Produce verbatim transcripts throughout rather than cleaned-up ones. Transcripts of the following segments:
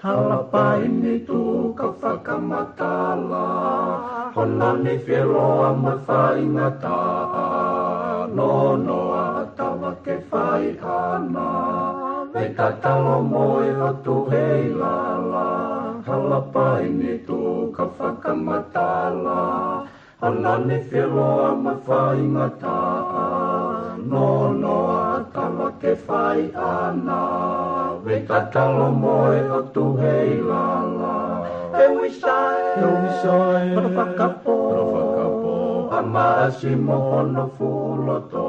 Halapai ni tuʻu ka fakamatala, hono ni fieloa mo faingataʻa, nonoa ʻa tava ke fai ʻana, me tatalo mo e ʻOtu heilala. Halapai ni tuʻu ka fakamatala, hono ni fieloa mo faingataʻa, nonoa ʻa tava ke fai ʻana, me tatalo mo e ʻOtu heilala. E uisae, e uisae, hono fakapo, hono fakapo, ʻa Maʻasi mo hono fuʻu loto.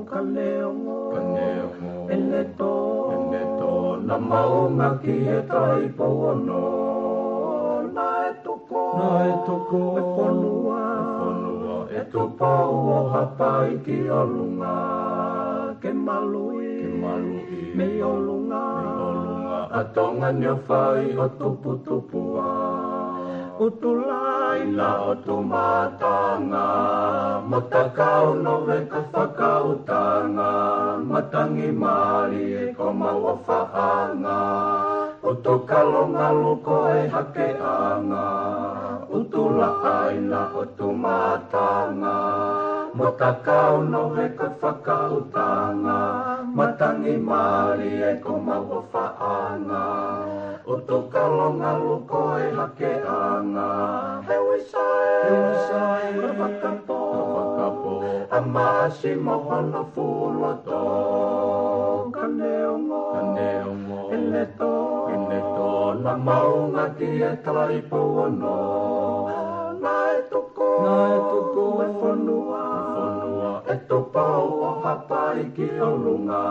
Ka neongo, ka neongo, ʻene tō, ʻene tō, naʻa maunga ki he Taʻahine Pouono. Naʻe tuku, naʻe tuku e fonua, e fonua ʻe Tupou ʻo Haʻapai ki ʻolunga, ke maluʻi, ke maluʻi mei ʻolunga, mei ʻolunga ʻa Tonga ni ʻo fai ʻo tuputupu ā. ʻUtulāina ʻo Tumatanga, mo Takau, Noveka, Fakautanga, Matangi, Malie, ko Mauʻofaʻanga, ʻUtukalo, Ngaluko, ʻe Hakeʻanga, ʻUtulāina ʻo Tumatanga, mo Takau, Noveka, Fakautanga, Matangi, Malie, ko Mauʻofaʻanga, ʻUtukalo, Ngaluko, ʻe Hakeʻanga. E uisae, e uisae, hono fakapo, hono fakapo, ʻa Maʻasi mo hono fuʻu loto. Ka neongo, ka neongo, ʻene tō, ʻene tō, naʻa maunga ki he Taʻahine Pouono. Naʻe tuku, naʻe tuku e fonua, e fonua ʻe Tupou ʻo Haʻapai ki ʻolunga,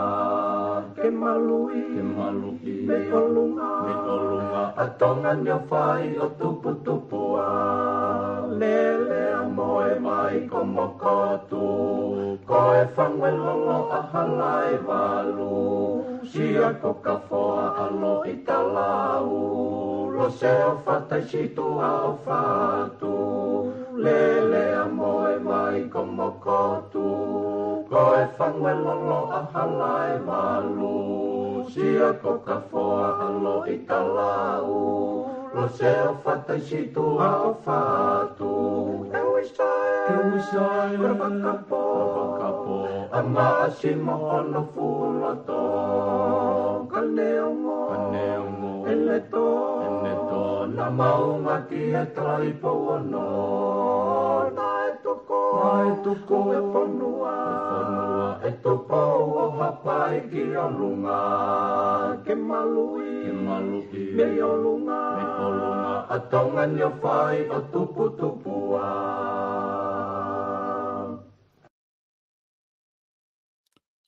ke maluʻi, ke maluʻi mei ʻolunga, mei ʻolunga ʻa Tonga ni ʻo fai ʻo tuputupu ā. Lele ʻa Moʻevai ko Mokotu, ko e fangu ʻe Lolo ʻa Halaevalu, Sia ko Kafoa ʻa Loʻitalau, Lose ʻo Fataisituʻa ʻo Fatu. Lele ʻa Moʻevai ko Mokotu, ko e fangu ʻe Lolo ʻa Halaevalu, Sia ko Kafoa ʻa Loʻitalau, Lose ʻo Fataisituʻa ʻo Fatu. E uisae, e uisae, hono fakapo, hono fakapo, ʻa Maʻasi mo hono fuʻu loto. Ka neongo, ka neongo, ʻene tō, ʻene tō, naʻa maunga ki he Taʻahine Pouono. Naʻe tuku, naʻe tuku e fonua, e fonua ʻe Tupou ʻo Haʻapai ki ʻolunga, ke maluʻi, ke maluʻi mei ʻolunga, mei ʻolunga ʻa Tonga ni ʻo fai ʻo tuputupu ā.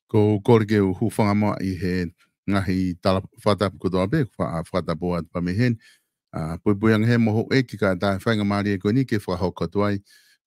Ko u kole ke u hūfanga muʻa ʻi he ngaahi tala fakatapu kotoa pē, fa-, fakatapu atu pē mei heni. ʻA, puipui ange he mo houʻeiki kae ʻatā e faingamālie ko eni ke fakahoko atu ai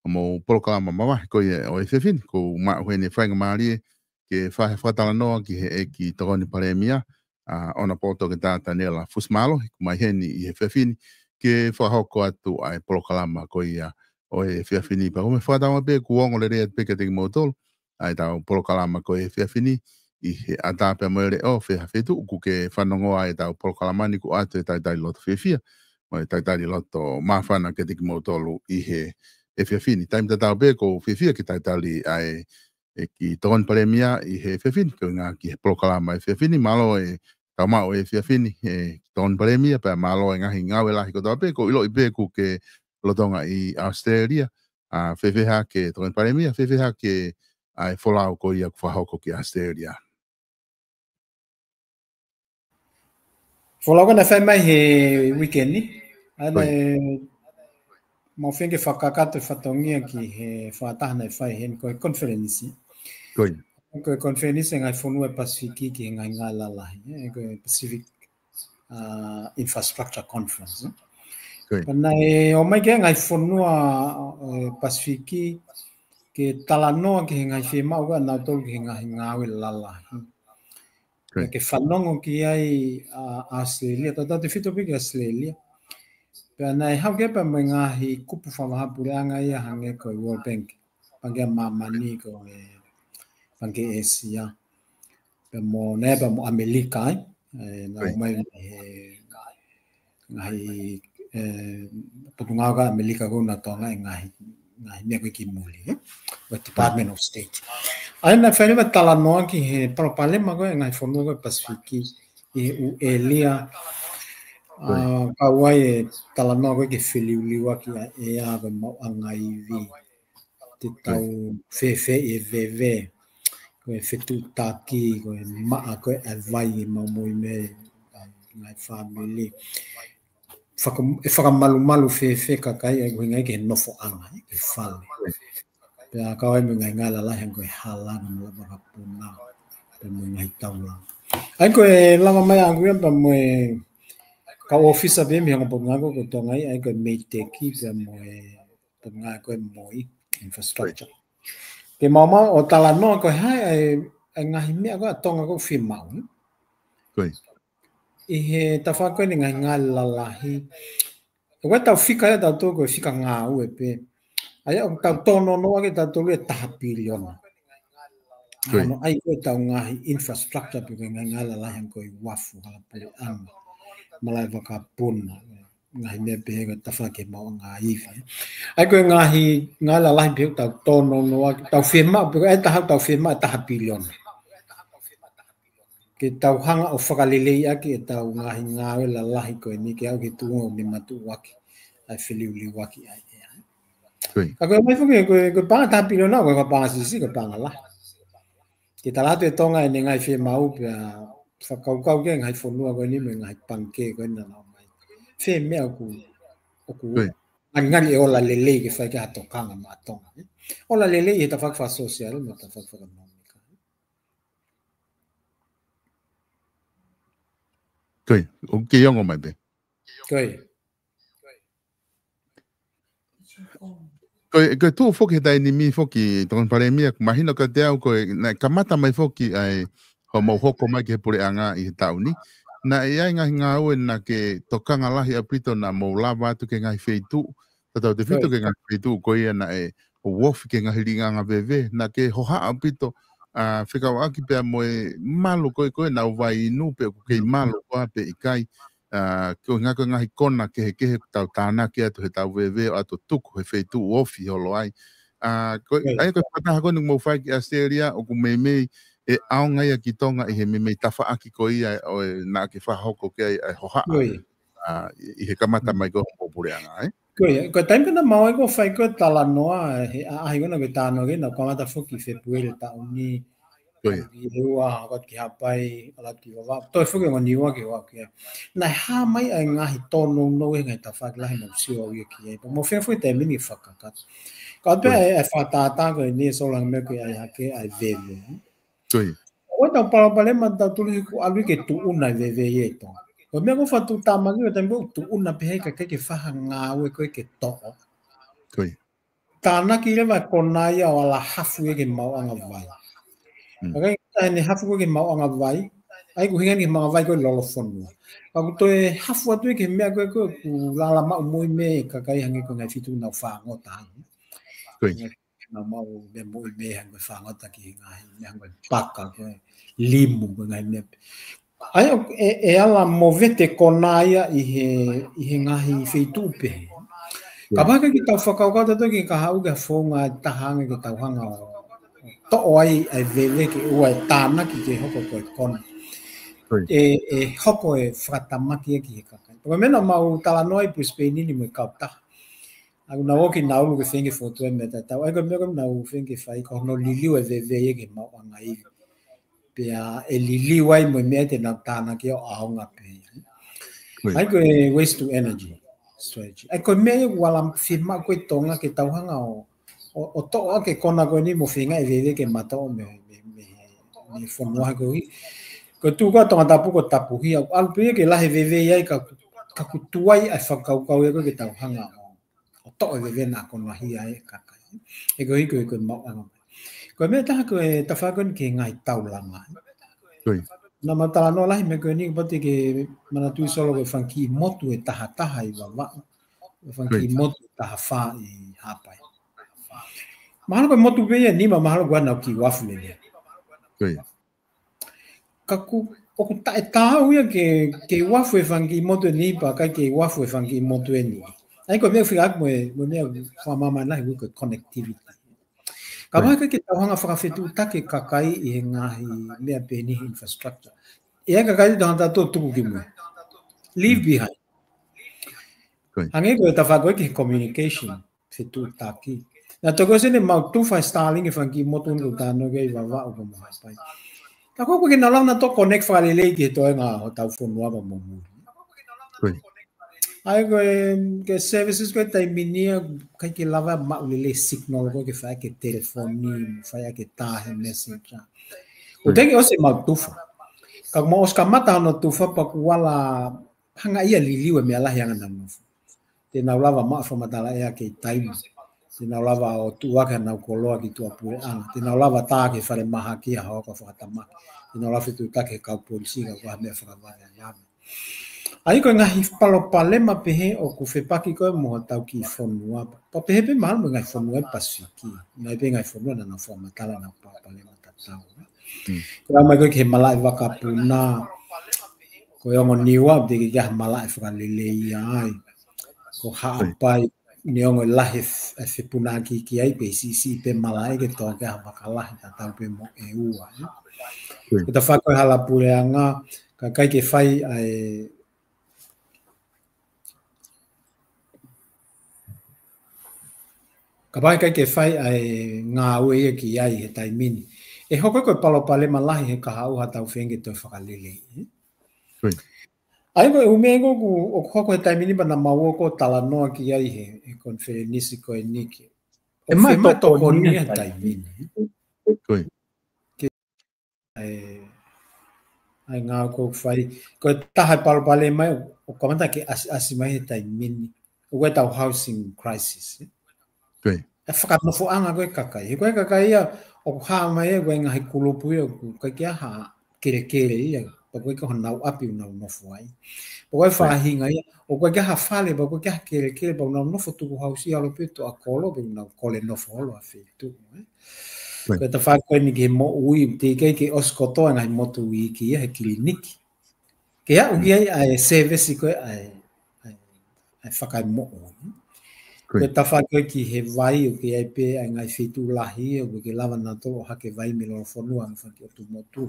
ʻa e polokalama mavahe ko ia ʻo e efiafi ni. Ko u maʻu heni e faingamālie ke fai ha fakatalanoa ki he ʻEiki Tokoni Palēmia, ʻa, ʻOnapō Toketā Taniela Fusimālohi, ʻoku mai heni ʻi he efiafi ni ke fakahoko atu ʻa e polokalama ko ia ʻo e efiafi ni. Pea ko e meʻa fakatātā pē kuo ongo lelei atu pē kiate kimoutolu ʻa ʻetau polokalama ko e efiafi ni ʻi he ʻatā pea mo e leʻo, fē ha feituʻu ʻoku ke fanongo ai ʻetau polokalama ni, ʻoku ʻoatu e talitali loto fiefia mo e talitali loto māfana kiate kimoutolu ʻi he efiafi ni. Taimi tatau pē ʻoku ou fiefia ke talitali ʻa e ʻEiki Tokoni Palēmia ʻi he efiafi ni, ko e ʻuhinga ki he polokalama efiafi ni. Mālō e tau maʻu e efiafi ni, ʻEiki Tokoni Palēmia, pea mālō e ngaahi ngāue lahi kotoa pē. ʻOku ou ʻiloʻi pē ʻoku ke lolotonga ʻi ʻAositelēlia. ʻA, fēfē hake Tokoni Palēmia, fēfē hake ʻa e folau ko ia ʻoku fakahoko ki ʻAositelēlia? Folau ko ē naʻe fai mai he weekend ni. ʻA ia naʻe mau feinga ke fakakakato e fatongia ki he fakataha naʻe fai heni, ko e konifelenisi. Ko e konifelenisi e ngaahi fonua e Pasifiki ki he ngaahi ngāue lalahi, ē, ko e Pacific, uh, Infrastructure Conference, ē. Pea naʻe ō mai ki ai e ngaahi fonua, ē, Pasifiki ke talanoa ki he ngaahi fiemaʻu ʻa nautolu ki he ngaahi ngāue lalahi. Pea ke fanongo ki ai ʻa ʻAositelēlia, tautautefito pē ki ʻAositelēlia. Pea naʻe haʻu ki ai pea mo e ngaahi kupu fakavahaʻapuleʻanga ia hangē ko e World Bank, Pangikē ʻa Māmani, ko e Pangikē ʻĒsia. Pea mo, naʻe pea mo ʻAmelika, ē, naʻe ō mai he ngaahi, ē, potungāue ʻa ʻAmelika ko ē naʻa nau tokangaʻi e ngaahi, ngaahi meʻa ko ē ki muli, ē? Ko e Department of State. ʻA ia naʻe fai leva e talanoa ki he palopalema ko ē e ngaahi fonua ko ē Pasifiki ʻi he ʻū ʻēlia, ʻa, kau ai e talanoa ko ē ki he feliuliuaki ʻa e ʻea, ko e maʻuʻanga ivi, te tau fēfē ʻi he veve, ko e fetuʻutaki, ko e maʻa ko ē ʻa e vai ʻe maumau mei ai e ngaahi fāmili. Faka-, ʻe fakamalumalu fēfē e kakai ʻa e ʻuhinga ki he nofoʻanga, ē, ki he fale. Pea kau ai mo e ngaahi ngāue lalahi hangē ko e hala, ngaahi malaʻe vakapuna, pea mo e ngaahi taulanga. ʻA ia ko e lava mai ʻaku ia pea mo e kau ʻōfisa pē mei he ongo potungāue ko ē ʻoku tokangaʻi, ʻa ia ko e MEIDECC pea mo e potungāue ko ē MOI Infrastructure. Ke mau maʻu ʻo talanoa ko e hā e, e ngaahi meʻa ko ē ʻa Tonga ʻoku fiemaʻu, ē? ʻI he tafaʻaki ko eni e ngaahi ngāue lalahi. ʻOku ʻi ai ʻetau fika ia ʻatautolu ko e fika ngāue pē. ʻA ia ʻoku tau tōnounou ʻaki ʻe tautolu e taha piliona. ʻA ia ko ʻetau ngaahi infrastructure pe ko e ngaahi ngāue lalahi hangē ko e uafu, hala puleʻanga, malaʻe vakapuna, ngaahi meʻa pehē ko e tafaʻaki e maʻuʻanga ivi. ʻA ia ko e ngaahi ngāue lalahi pē ʻoku tau tōnounou ʻaki, tau fiemaʻu, pe ko e taha ʻoku tau fiemaʻu e taha piliona. Ke tau hanga ʻo fakaleleiʻaki ʻetau ngaahi ngāue lalahi ko eni ke aʻu ki he tuʻunga ʻoku ne matuʻuaki ʻa e feliuliuaki ʻa e ʻea. Ka ko e meʻa foki, ko e, ko e paʻanga taha piliona, ko e paʻanga siʻisiʻi, ko e paʻanga lahi. Ke tala atu ʻe Tonga ʻene ngaahi fiemaʻu pea fakakaukau ki he ngaahi fonua ko eni mo e ngaahi pangikē ko eni naʻa nau ō mai. Fē meʻa ʻoku, ʻoku ngalingali ʻe ola lelei ke fai ki ai ha tokanga maʻa Tonga, ē? Ola lelei he tafaʻaki fakasōsiale mo e tafaʻaki fakaekonōmika. Ko ia, ʻoku kei ongo mai pē. Ko ia. Ko e, ko e tuʻu foki he taimi ni foki, Tokoni Palēmia, ʻoku mahino kiate au ko e, naʻe kamata mai foki ʻa e, ko hoʻomou hoko mai ki he puleʻanga ʻi he taʻu ni. Naʻe ʻi ai e ngaahi ngāue naʻa ke tokanga lahi ʻaupito naʻa mou lava atu ki he ngaahi feituʻu, tautautefito ki he ngaahi feituʻu ko ia naʻe ʻoku ofi ki he ngaahi liʻingaʻanga veve, naʻa ke hohaʻa ʻaupito, ʻa, fekauʻaki pea mo e malu ko ē, ko ē ʻenau vai inu pe ʻoku kei malu koā pe ʻikai, ʻa, ko e ngaahi, ko e ngaahi kona kehekehe ʻoku tau tānaki atu heʻetau veve ʻo ʻatu ʻo tuku he feituʻu ofi holo ai. ʻA, ko e, ʻa ia ko e fakataha ko eni ʻoku mou fai ki ʻAositelēlia ʻoku meimei ʻe ʻaonga ia ki Tonga ʻi he meimei tafaʻaki ko ia ʻo e naʻa ke fakahoko ki ai ʻa e hohaʻa, ʻa, ʻi, ʻi he kamata mai ko ē hoʻomou puleʻanga, ē? Ko ia, ko e taimi ko ē naʻa mau ʻai ko ē ʻo fai ko ē e talanoa, he ʻaʻahi ko ē naʻa ke talanoa ki ai, naʻa ku kamata foki Fēpueli taʻu ni, ʻi he ua, hoko atu ki Haʻapai, ʻalu atu ki Vavaʻu, toe foki ongo Niua ke ʻoatu ki ai. Naʻe hā mai ʻa e ngaahi tōnounou he ngaahi tafaʻaki lahi naʻa ku sio au ia ki ai. Pea mou feinga foki he taimi ni ke fakakakato. Ka ʻoku pehē ʻa e, ʻa e fakatātā ko eni ʻe Solo hangē ko e ʻai hake ʻa e veve. Ko ia. ʻOku ʻi ai ʻetau palopalema ʻa tautolu he ʻoku ʻalu ia ke tuʻuna e veve ia ʻi Tonga. Ko e meʻa ʻoku ou fakatuʻutāmaki ko e taimi ʻoku tuʻuna pehē ai e kakai ke fai ha ngāue ko ē ke toʻo. Ko ia. Tānaki leva e kona ia ʻo ala hafu ia ki he maʻuʻanga vai. Mm. Kakai ʻoku ʻi ai ʻene hafu ko ē ki he maʻuʻanga vai, ʻA ia ko e ʻuhinga eni he makavaʻe ko e lolofonua. Pea ʻoku toe hafu atu ia ki he meʻa ko ē ko ē ʻoku lala maʻu moʻui mei he kakai hangē ko e ngaahi feituʻu naʻa nau fāngota ai. Ko ia. Naʻa nau maʻu meʻa moʻui mei he ngaahi fāngota ki he ngaahi meʻa hangē ko e paka, ko e limu, ko e ngaahi meʻa. ʻA ia ʻoku, ʻe, ʻe ala movete kona ia ʻi he, ʻi he ngaahi feituʻu pehē. Ko ia. Kapau ʻikai ke tau fakakaukau tautolu ki he kahaʻu ki ha founga ʻe taha ange ke tau hanga ʻo toʻo ai ʻa e veve ke ʻoua ʻe tānaki ke hoko ko e kona. Ko ia. ʻE, ʻe hoko ʻe fakatamaki ia ki he kakai. Ko e meʻa naʻa mau talanoa ai Brisbane ni mo e kautaha. ʻOku nau ō ki Nauru ke feinga ke fokotuʻu e meʻa tatau. ʻA ia ko e meʻa ko ē nau feinga ke fai ko hono liliu e veve ia ki he maʻuʻanga ivi. Pea ʻe liliu ai mo e meʻa te nau tānaki ʻo ʻaonga pē. Ko ia. ʻA ia ko e waste to energy strategy. ʻA ia ko e meʻa ia ʻoku ala fiemaʻu ko ē ʻi Tonga ke tau hanga ʻo, ʻo, ʻo toʻo ʻaki e kona ko eni mo feinga e veve ke matoʻo mei, mei, mei, mei he fonua ko ē. Ko e tuʻu ko ē ʻa Tongatapu ko e tapuhia. ʻAlu pē ia ke lahi e veve ia ka, ka ʻoku tuai ʻa e fakakaukau ia ko ē ke tau hanga ʻo ʻo toʻo e veve naʻa konahia e kakai. He ko e hiko ko e maʻuʻanga. Ko e meʻa ʻe taha ko e tafaʻaki ko eni ki he ngaahi taulanga. Ko ia. Naʻa mau talanoa lahi mei he ko eni, kapau te ke manatuʻi Solo, ko e fanga kiʻi motu ʻe taha taha ʻi Vavaʻu. Ko e fanga kiʻi motu ʻe taha fā ʻi Haʻapai. Mahalo ko e motu pē ia ʻe nima, mahalo ko ʻenau kiʻi uafu lelei. Ko ia. Ka ʻoku, ʻoku taʻetaau ia ke, ke uafu e fanga kiʻi motu ʻe niʻihi pea ʻikai ke uafu e fanga kiʻi motu ʻe niʻihi. ʻA ia ko e meʻa ʻoku fika atu mo e, mo e meʻa ʻoku fakamāmani lahi ko e connectivity. Kapau ʻikai ke tau hanga fakafetuʻutaki e kakai ʻi he ngaahi meʻa pehē ni, infrastructure, ʻe ʻi ai e kakai ʻe taha ʻe tuku ki mui. Leave behind. Ko ia. Hangē ko e tafaʻaki ko ē ki he communication. Fetuʻutaki. Naʻa tau ʻosi ʻene mau tufa e Starlink e fanga kiʻi motu ni ʻoku tau talanoa ki ai ʻi Vavaʻu pea mo Haʻapai. Ka ko ē ʻoku ʻikai ke nau lava nautolu ʻo connect fakalelei ki he toenga ʻo hotau fonua pea mo muli. Ko ia. ʻA ia ko e, ko e services ko ē taimi ni ia, ʻikai ke lava maʻu lelei signal ko ē ke fai ki he telefoni, fai ki he tā he messenger. Ko ia. Teʻeki ʻosi ʻemau tufa. Ka mau ʻosi kamata hono tufa pea kuo ala hanga ia ʻo liliu e meʻa lahi ʻa ʻenau nofo. Te nau lava maʻu fakamatala ʻea kei taimi. Te nau lava ʻo tuʻu hake ʻenau koloa ki tuʻapuleʻanga. Te nau lava tā ki he falemahaki ha hoko fakatamaki. Te nau lava fetuʻutaki he kau polisi ka ʻoku ʻi ai ha meʻa fakavavevave. ʻA ia ko e ngaahi palopalema pehē ʻoku fepaki ko ē mo hotau kiʻi fonua. Pea pehē pē mahalo mo e ngaahi fonua ʻi Pasifiki. Ngaahi pē ngaahi fonua naʻa nau fakamatala ʻenau palopalema tatau. Hmm. Ko e ʻomai ko ē ki he malaʻe vakapuna. Ko e ongo Niua, teʻeki ke ʻi ai ha malaʻe fakalelei ia ai. Ko Haʻapai, neongo e lahi e f-, e fepunaʻaki ki ai pea siʻisiʻi pē malaʻe ke toʻo ki ai ha vaka lahi tatau pē mo ʻEua, ē. Ko ia. Ko e tafaʻaki ko ē halapuleʻanga, ka ʻikai ke fai ʻa e, kapau ʻikai ke fai ʻa e ngāue ia ki ai he taimi ni, ʻe hoko ko e palopalema lahi he kahaʻu haʻatau feinga ke toe fakalelei, ē. Ko ia. ʻA ia ko e ʻū meʻa ko ē ʻoku, ʻoku hoko he taimi ni pea naʻa mau ō ʻo talanoa ki ai he, he konifelenisi ko eni ke. ʻE mai tokoni he taimi ni. Ko ia. Ke, ʻa e, ʻa e ngāue ʻoku fai. Ko e taha e palopalema ia ʻoku kamata ke ʻasi, ʻasi mai he taimi ni. ʻOku ʻi ai ʻetau housing crisis, ē. Ko ia. ʻA e fakanofoʻanga ko ē e kakai. He ko e kakai ia ʻoku hā mai ia ko e ngaahi kulupu ia ʻoku ʻikai ke ʻi ai ha kelekele ia. Pea ʻoku ʻikai ke ʻi ai honau ʻapi ʻoku nau nofo ai. Pea ko e, ko ia, faʻahinga ia ʻoku ʻikai ke ʻi ai ha fale, pea ʻoku ʻikai ke ʻi ai ha kelekele, pea ʻoku nau nofo tukuhausi ʻalu pē tuʻa kolo, pea ʻoku nau kole nofo holo ʻa feituʻu, ē. Ko ia. Ko e tafaʻaki ko eni ki he moʻui, teʻeki ai ke ʻosi kotoa e ngaahi motu iiki ia he kiliniki. Ke aʻu ki ai ʻa e service ko ē ʻa e, ʻa e, ʻa e fakaemoʻui. Ko ia. Ko e tafaʻaki ko ē ki he vai, ʻoku ʻi ai pē ʻa e ngaahi feituʻu lahi ia ʻoku ʻikai ke lava nautolu ʻo hake vai mei lolofonua mo e fanga kiʻi ʻotu motu.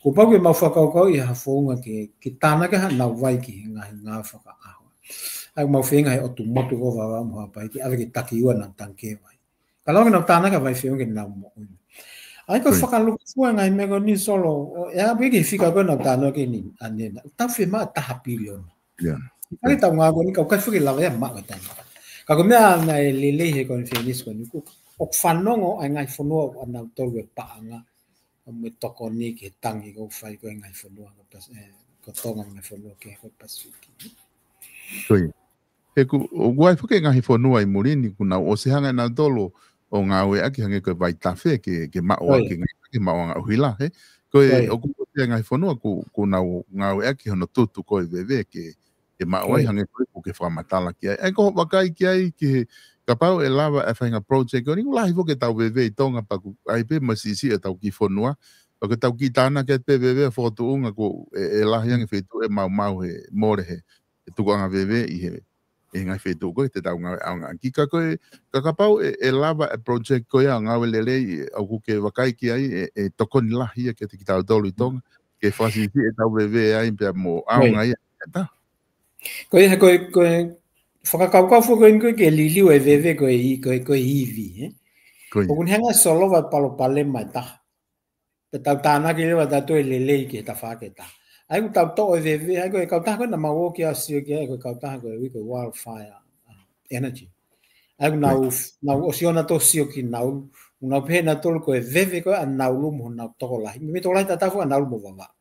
Kuo pau ke mau fakakaukauʻi ha founga ke, ke tānaki haʻanau vai ki he ngaahi ngāue fakaʻaho. ʻA ia mau feinga he ʻotu motu ko Vavaʻu mo Haʻapai ke ʻave ki he taki ua ʻenau tangikē vai. Ka lau ke nau tānaki ha vai feʻunga ke nau moʻui. ʻA ia ko e, ko ia, fakalūkufua e ngaahi meʻa ko eni Solo, ʻo, ʻe aʻu pē ki he fika ko ē naʻa tau talanoa ki ai ʻanenai. Tau fiemaʻu taha piliona. Ia. ʻIkai ke tau ngāue ko eni ka ʻoku ʻikai foki ke lava ia ʻo maʻu e taimi. Ka ko e meʻa naʻe lelei he konifelenisi ko eni ʻoku, ʻoku fanongo ʻa e ngaahi fonua ʻoku ʻanautolu e paʻanga mo e tokoni ki he tangi ʻoku fai ko ē ʻe he ngaahi fonua ko Pas-, ē, ko Tonga mo e ngaahi fonua kehe ko ē Pasifiki. Ko ia. He ʻoku, ʻoku ʻi ai foki e ngaahi fonua ʻi muli ni kuo nau ʻosi hanga ʻe nautolu ʻo ngāueʻaki hangē ko e vaitafe ke, ke maʻu, ko ia, ʻaki e ngaahi, ke maʻuʻanga ʻuhila, ē. Ko ia. Ko e, ʻoku, pē ngaahi fonua ʻoku, ʻoku nau ngāueʻaki hono tutu ko e veve ke, ke maʻu ai, hangē ko ē ʻoku ke fakamatala ki ai. ʻA ia ko e vakai ki ai ki he, kapau ʻe lava e faʻahinga project ko eni, ʻoku lahi foki ʻetau veve ʻi Tonga pea ʻoku ʻi ai pē mo e siʻisiʻi ʻetau kiʻi fonua. Pea ko ʻetau kiʻi tānaki atu pē veve ʻa e fokotuʻunga ʻoku ʻe, ʻe lahi ange feituʻu ʻe maumau he mole he, he tukuʻanga veve ʻi he, ʻi he ngaahi feituʻu ko ē te tau ngāueʻaki. Ka ko e, ka kapau ʻe, ʻe lava e project ko ia ʻo ngāue lelei, ʻoku ke vakai ki ai ʻe, ʻe tokoni lahi ia kiate kitautolu ʻi Tonga, ke fakasiʻisiʻi ʻetau veve ai pea mo ʻaonga ia ʻe ta. Ko ia, ko e, ko e fakakaukau foki ko eni ko e ke liliu e veve ko e i-, ko e, ko e ivi, ē? Ko ia. ʻOku ne hanga ʻo solova e palopalema ʻe taha. Pea tau tānaki leva tautolu ʻe lelei ki he tafaʻaki ʻe taha. ʻA ia ʻoku tau toʻo e veve, ʻa ia ko e kautaha ko ē naʻa mau ō ki ai ʻo sio ki ai, ko e kautaha ko e ui ko e Wildfire, uh, Energy. ʻA ia ʻoku nau, nau ʻosi ʻonautolu ʻo sio ki Naulu, ʻoku nau pehē nautolu ko e veve ko ē ʻa Naulu mo honau tokolahi. Mei he tokolahi tatau foki ʻa Naulu mo Vavaʻu.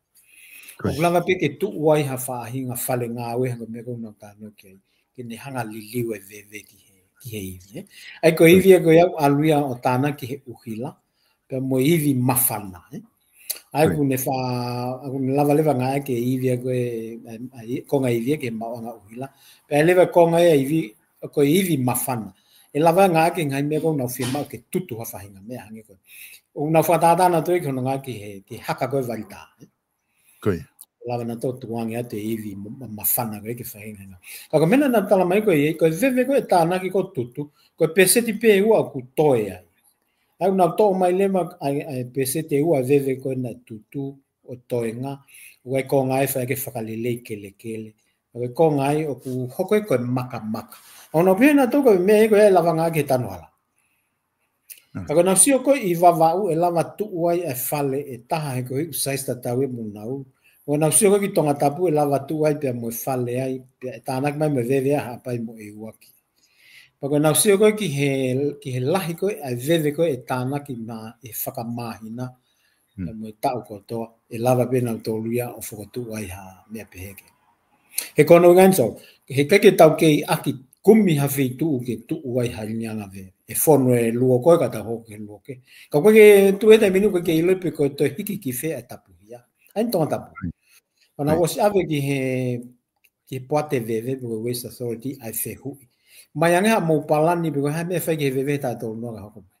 ʻOku lava pē ke tuʻu ai ha faʻahinga fale ngāue, hangē ko e meʻa ko ē ʻoku nau talanoa ki ai, ke ne hanga ʻo liliu e veve ki he, ki he ivi, ē. ʻA ia ko e ivi ia ko ia ʻoku ʻalu ia ʻo tānaki he ʻuhila, pea mo e ivi māfana, ē. ʻA ia ʻoku ne fa-, ʻoku ne lava leva ngāueʻaki e ivi ia ko e, ē, ʻa ia, konga ivi ia ki he maʻuʻanga ʻuhila. Pea leva konga ia ivi, ko e ivi māfana. ʻE lava ngāueʻaki he ngaahi meʻa ko ē ʻoku nau fiemaʻu ke tutu ha faʻahinga meʻa hangē ko ē. ʻOku nau fakatātā nautolu ki hono ngāueʻaki he, ki he haka ko ē vaitā, ē. Ko ia. Lava nautolu ʻo tukuange atu e ivi ma-, ma-, māfana ko ē ke fai ngāue. Ka ko e meʻa naʻa tau talamai ko ē, ko e veve ko ē ʻe tānaki ko e tutu, ko e pēseti pē ʻe ua ʻoku toe ai. ʻA ia ʻoku nau toʻo mai leva ʻa e, ʻa e pēseti ʻe ua veve ko ē naʻe tutu ʻo toenga, ʻoku ʻi ai e konga ʻe fai ke fakalelei kelekele. ʻOku ʻi ai e konga ʻoku hoko ia ko e makamaka. ʻOku nau pehē nautolu ko e meʻa ia ko ē ʻe lava ngāueʻaki he tanu hala. Mm. Ka ko ʻenau sio ko ē ʻi Vavaʻu ʻe lava tuʻu ai e fale ʻe taha he ko e ʻuhi size tatau ia mo Naulu. ʻOku nau sio ko ē ki Tongatapu ʻe lava tuʻu ai pea mo e fale ai, pea ʻe tānaki mai mo e veve ʻa Haʻapai mo ʻEuaki. Pea ko ʻenau sio ko ē ki he, ki he lahi ko ē ʻa e veve ko ē ʻe tānaki mai ʻe fakamāhina, Mm. Pea mo e taʻu kotoa, ʻe lava pē nautolu ia ʻo fokotuʻu ai ha meʻa pehē ke. He ko hono ʻuhinga eni, so, heʻikai ke tau kei ʻaki kumi ha feituʻu ke tuʻu ai ha liliu ʻa e veve. ʻE fonu e luo ko ē ka tau hoko ki he luo kehe. Ka ʻoku ʻikai ke tuʻu he taimi ni ʻoku ʻikai ke ʻilo pe ko e toe hiki ki fē ʻa e tapuhia. ʻA ia ʻi Tongatapu. Mm. Pea naʻa ku ʻosi ʻave ki he, ki he poate veve pe ko e Waste Authority ʻa e fehuʻi. Mai ange haʻamou palani pe ko e hā e meʻa ʻe fai ki he veve he taʻu ʻe tolu noa ka hoko mai.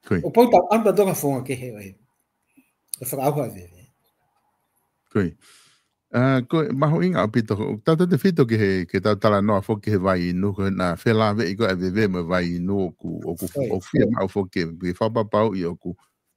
Ko ia. ʻO pau tau ʻalu tautolu ki ha founga kehe ʻo e, ʻo e fakaʻauha e veve. Ko ia. ʻA, ko e mahuʻinga ʻaupito, tautautefito ki he, ke tau talanoa foki ki he vai inu, ko ʻena felāveʻi ko ē ʻa e veve mo e vai inu ʻoku, ʻoku, Ko ia. ʻoku fiemaʻu foki ke, ke fakapapauʻi ʻoku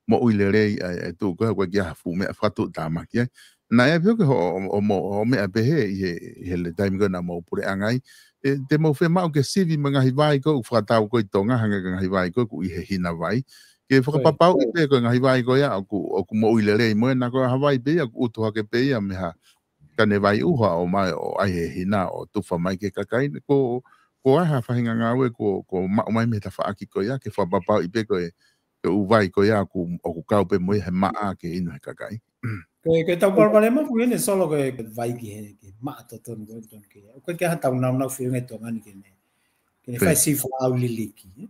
moʻui lelei ʻa e, ʻa e tuʻu ko ē, ʻoku ʻikai ke ʻi ai ha fuʻu meʻa fakatuʻutāmaki ai. Naʻe ʻi ai pē foki hoʻo, ʻo, ʻo, ʻo meʻa pehē ʻi he, ʻi he le taimi ko ē naʻa mou puleʻanga ai. ʻE, te mou fiemaʻu ke sivi mo e ngaahi vai ko ē ʻoku fakatau ko ē ʻi Tonga, hangē ko e ngaahi vai ko ē ʻoku ʻi he hina vai. Ke Ko ia. fakapapauʻi pē ko e ngaahi vai ko ia ʻoku, ʻoku moʻui lelei mo ʻena, ko e hā e vai pē ia ʻoku ʻutu hake pē ia mei ha kane vai ʻuha ʻo ʻomai ʻo ʻai he hina ʻo tufa mai ki he kakai. Ko, ko e hā e faʻahinga ngāue ʻoku, ʻoku maʻu mai mei he tafaʻaki ko ia, ke fakapapauʻi pē ko e, ko e ʻū vai ko ia ʻoku, ʻoku kau pē mo ia he maʻa ke inu he kakai. Ko e, ko ʻetau palopalema foki eni Solo ko e vai ki he, ki he maʻa totonu ko ē tonu ke. ʻOku ʻikai ke ʻi ai haʻatau nāunau feʻunga ʻi Tonga ni ke ne, ke ne Ko ia. fai siʻi fakaʻauliliki, ē.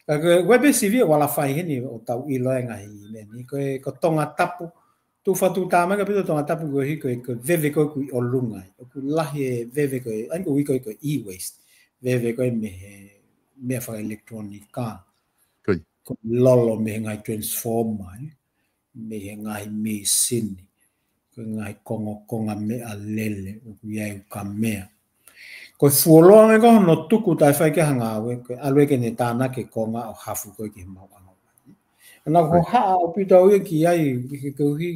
Ka ko e, ko e pē sivi ʻoku ala fai heni ʻo tau ʻilo e ngaahi meʻa ni. Ko e, ko Tongatapu, tuʻu fakatuʻutāmaki ʻaupito Tongatapu koeʻuhi ko e, ko e veve ko ē ʻoku ʻi ʻolunga ai. ʻOku lahi e veve ko ē, ʻa ia ʻoku ui ko ē ko e e-waste. Veve ko ē mei he meʻa fakaʻelekitulōnika. Ko ia. Ko e lolo mei he ngaahi transformer, ē. Mei he ngaahi mīsini. Ko e ngaahi kongokonga meʻalele, ʻoku ʻi ai ukamea. Ko e fuoloa ange ko ē hono tuku taʻe fai ki ai ha ngāue, ko e ʻalu ia ke ne tānaki e konga ʻo hafu ko ē ki he maʻuʻanga. ʻA ia ko Right. haʻa ʻaupito au ia ki ai, ke, koeʻuhi,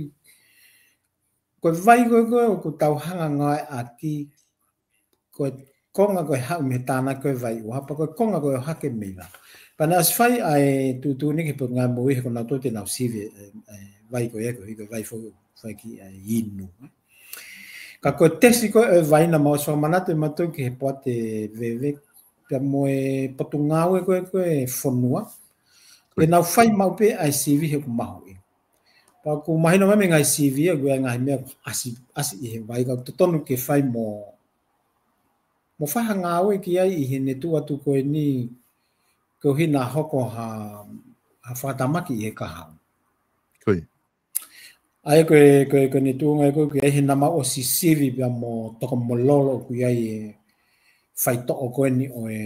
ko e vai ko ē ko ē ʻoku tau hanga ngāueʻaki, ko e konga ko ē haʻu mei he tānaki ko ē vai ʻuha, pea ko e konga ko ē ʻohake mei lalo. Pea naʻe ʻosi fai ʻa e tuʻutuʻuni ki he Potungāue Moʻui he ko nautolu te nau sivi e, e, e vai ko ē, koeʻuhi ko e vai foki ʻoku fai ki ai e inu. Ka ko e tesi ko ē ʻo e vai naʻa mau ʻosi fakamanatu ʻe mautolu ki he poate veve, pea mo e Potungāue ko ē ko ē fonua, Ko ia. te nau fai maʻu pē ʻa e sivi he ʻoku mahuʻinga. Pea ʻoku mahino mai mei he ngaahi sivi, ʻoku ʻi ai e ngaahi meʻa ʻoku ʻasi, ʻasi ʻi he vai, ka ʻoku totonu ke fai mo, mo fai ha ngāue ki ai ʻi heʻene tuʻu atu ko eni, koeʻuhi naʻa hoko ha, ha fakatamaki ʻi he kahaʻu. Ko ia. ʻA ia ko e, ko e, ko ʻene tuʻunga ʻoku ʻi ai he naʻa mau ʻosi sivi pea mo Tokomololo ʻoku ʻi ai e faitoʻo ko eni ʻo e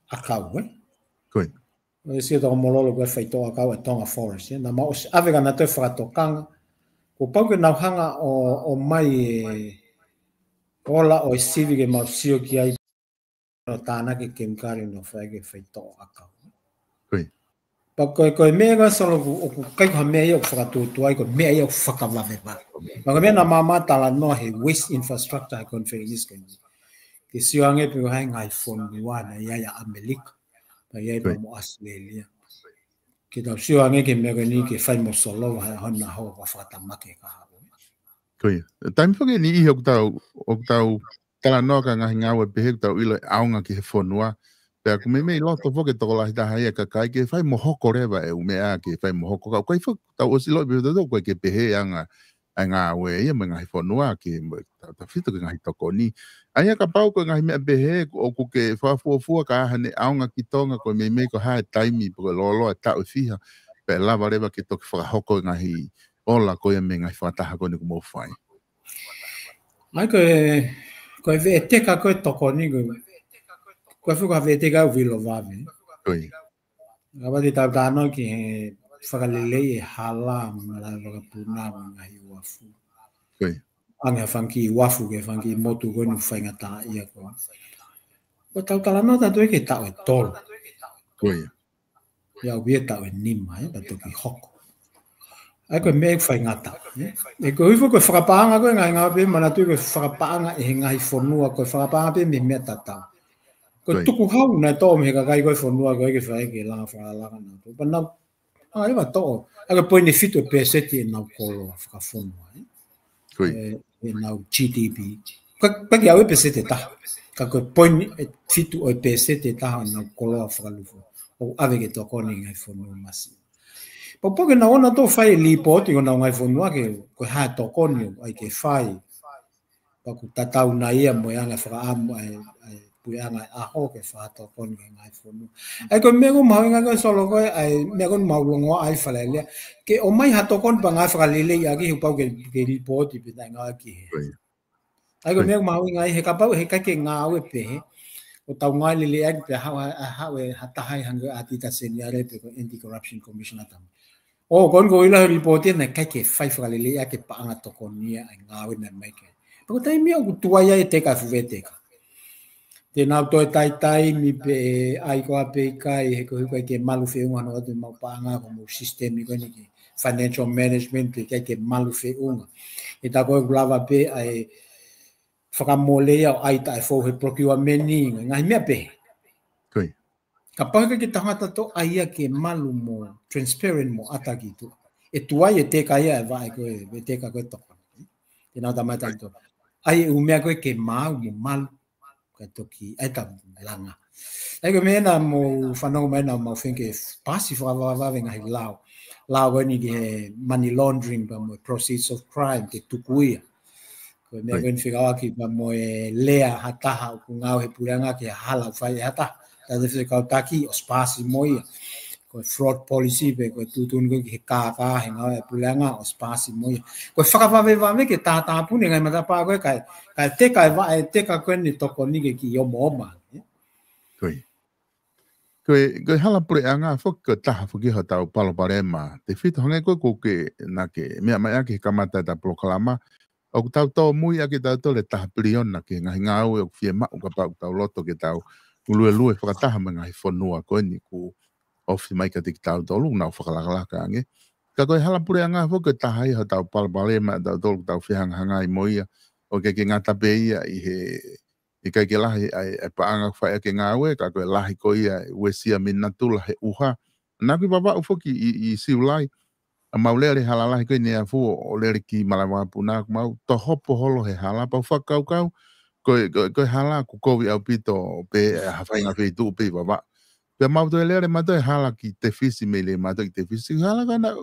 ʻakau, ē? Ko ia. ʻOsi ʻa Tokomololo ko e faitoʻo ʻakau ʻa e Tonga Forest, ē? Naʻa mau ʻosi ʻave kia nautolu e fakatokanga. Kuo pau ke nau hanga ʻo, ʻomai e ola ʻo e sivi ke mau sio ki ai ʻo tānaki e kemikale naʻa nau fai ki he faitoʻo ʻakau. Ko ia. Pea ko e, ko e meʻa ko ē Solo ʻoku, ʻoku ʻikai ko ha meʻa ia ʻoku fakatuotuai, ko e meʻa ia ʻoku fakavavevave. Pea ko e meʻa naʻa mama talanoa he Waste Infrastructure he conference ko eni. Ke sio ange pe ko e hā e ngaahi fonua naʻe ʻi ai ʻa ʻAmelika, pea ʻi ai pea mo ʻAositelēlia. Ke tau sio ange ki he meʻa ko eni ke fai mo Solo, ha, hona ho, ʻo fakatamaki e kahaʻu. Ko ia. Taimi foki eni ʻoku tau, ʻoku tau talanoa ki he ngaahi ngāue pehē ʻoku tau ʻilo ʻe ʻaonga ki he fonua. Pea ʻoku meimei loto foki e tokolahi taha ia ʻa e kakai ke fai mo hoko leva e ʻū meʻa ke fai mo hoko. Ka ʻoku ʻikai foki, tau ʻosi ʻilo pē ʻe tautolu ʻoku ʻikai ke pehē ʻa e anga, ʻa e ngāue ia mo e ngaahi fonua ke mo, tau, tau fito ki he ngaahi tokoni. ʻA ia kapau ko e ngaahi meʻa pehē ʻoku ke fakafuofua ka hane ʻaonga ki Tonga, ko e meimei ko e hā e taimi pe ko e lōloa e taʻu ʻe fiha pea lava leva ke toki fakahoko e ngaahi ola ko ia mei he ngaahi fakataha ko eni ʻoku mou fai. ʻA ia ko e, ko e veʻeteka ko e tokoni ko e, ko e fuka veʻeteka ʻoku vilo vave. Ko ia. Ka ʻoku tau talanoa ki he fakaleleiʻi e hala mo e lave vakapuna mo e ngaahi uafu. Ko ia. Ange ha fanga kiʻi uafu ki he fanga kiʻi motu ko eni ʻoku faingataʻaʻia ko ē. Ko e tau talanoa tautolu ki he taʻu ʻe tolu. Ko ia. Ia ʻoku ʻi ai e taʻu ʻe nima, ē, ka toki hoko. ʻA ia ko e meʻa ʻoku faingataʻa, ē. ʻE ko e hifo ko e fakapaʻanga ko e ngaahi ngāue pē manatuʻi ko e fakapaʻanga ʻe he ngaahi fonua, ko e fakapaʻanga pē mei he meʻa tatau. Ko e tukuhau naʻe toʻo mei he kakai ko e fonua ko ē ke fai ke langa fakalanga nautolu. Pea nau, ʻa ia ma toʻo. ʻA ia ko e poini fitu e pēseti ʻenau koloa fakafonua, ē. Ko ia. ʻE, ʻenau G D P. Ka, ka ʻikai ke ʻave peseti ʻe taha. Ka ko e poini ʻe fitu ʻo e peseti ʻe taha ʻenau koloa fakalūkufua ʻoku ʻave ke tokoni ki he ngaahi fonua masiva. Pea ʻoku pau ke nau ō nautolu ʻo fai e lipooti ki honau ngaahi fonua ke, ko e hā e tokoni ʻoku ʻai ke fai. Pea ʻoku tatau nai ia mo e anga fakaʻamu ʻa e, ʻa e puleʻanga ʻo e ʻaho ke fakatokoni ki he ngaahi fonua. ʻA ia ko e meʻa ʻoku mahuʻinga ko ē Solo ko e, ʻa e meʻa ko ē ʻoku mau longoaʻa ai Fale Alea. Ke ʻomai ha tokoni pea ngāue fakaleleiʻaki he ʻoku pau ke, ke lipooti pē taʻengāue ki hē. Ko ia. ʻA ia ko e meʻa ʻoku mahuʻinga ai he kapau he ʻikai ke ngāue pehē, ʻo tau ngāue leleiʻaki pea haʻu, ha, haʻu e ha taha ʻi hangē ko e ʻAtita Seniale pe ko e Anti-Corruption Commissioner tama. ʻO, ko eni ʻoku ou ʻilo he lipooti naʻe ʻikai ke fai fakaleleiʻaki e paʻanga tokoni ia ʻa e ngāue naʻe ʻomai ki ai. Pea ko e taimi ia ʻoku tuai ai e teka e fuʻu veʻeteka. Te nau toe taitaimi pē ʻai ko ā pe ʻikai, he ko e ʻikai ke malu feʻunga hono ʻoatu ʻemau paʻanga ko homou sisitemi ko eni ki he financial management pē ʻikai ke malu feʻunga. ʻE tā ko ē ʻoku lava pē ʻa e fakamole ia ʻo ʻai taʻefou he procurement, ngaahi meʻa pehē. Ko ia. Kapau he ʻikai ke tau hanga tautolu ʻo ʻai ia ke malu mo transparent mo ʻata ki tuʻa, ʻe tuai e teka ia e vaʻe ko ē, e teka ko ē tokoni. Te nau tā mai tautolu. ʻAi e ʻū meʻa ko ē ke maau mo malu. Ka toki, ʻai tau langa. ʻA ia ko e meʻa naʻa mou fanongo mai naʻa mau feinga ke paasi fakavavevave ngaahi lao. Lao ko eni ki he money laundering pea mo e proceeds of crime ke tuku ia. Ko e meʻa ko eni fekauʻaki pea mo e lea ha taha ʻoku ngāue he puleʻanga ki ha hala ʻoku fai ʻe ha taha. Tautefito e kau taki ʻosi paasi mo ia. Ko e fraud policy pe ko e tuʻutuʻuni ko ē ki he kākā he ngāue ʻa e puleʻanga ʻosi paasi mo ia. Ko e fakavavevave ke tātāpuni e ngaahi matapā ko ē kae, kae teka e vaʻe, teka ko eni tokoni ke kiʻi omaoma. Ko ia. Ko e, ko e hala puleʻanga foki ko e taha foki hotau palopalema. Tefito hangē ko ē ʻoku ke, naʻa ke meʻa mai ʻaki he kamata ʻetau polokalama, ʻoku tau tōmui ʻaki tautolu e taha piliona ki he ngaahi ngāue ʻoku fiemaʻu kapau ʻoku tau loto ke tau luelue fakataha mo e ngaahi fonua ko eni ʻoku ofi mai kiate kitautolu, nau fakalakalaka ange. Ka ko e hala puleʻanga foki ko e taha ia hotau palopalema ʻatautolu ʻoku tau fehangahangai mo ia, ʻoku ʻikai ke ngata pē ia ʻi he ʻikai ke lahi ʻa e, ʻa e paʻanga ʻoku fai ʻaki e ngāue, ka ko e lahi ko ia e uesia mei natula he ʻuha. Naʻa ku ʻi Vavaʻu foki ʻi, ʻi Siulai, ʻa mau lele he hala lahi ko eni ʻi Afu ʻo lele ki Malaʻevakapuna, ʻoku mau tohopo holo he hala, pea u fakakaukau, ko e, ko e, ko e hala ʻoku kovi ʻaupito pē, ʻa e ha faʻahinga feituʻu pē ʻi Vavaʻu. Pea mau toe lele mautolu he hala ki Tefisi, mei Leimātuʻa ki Tefisi, hala ko ena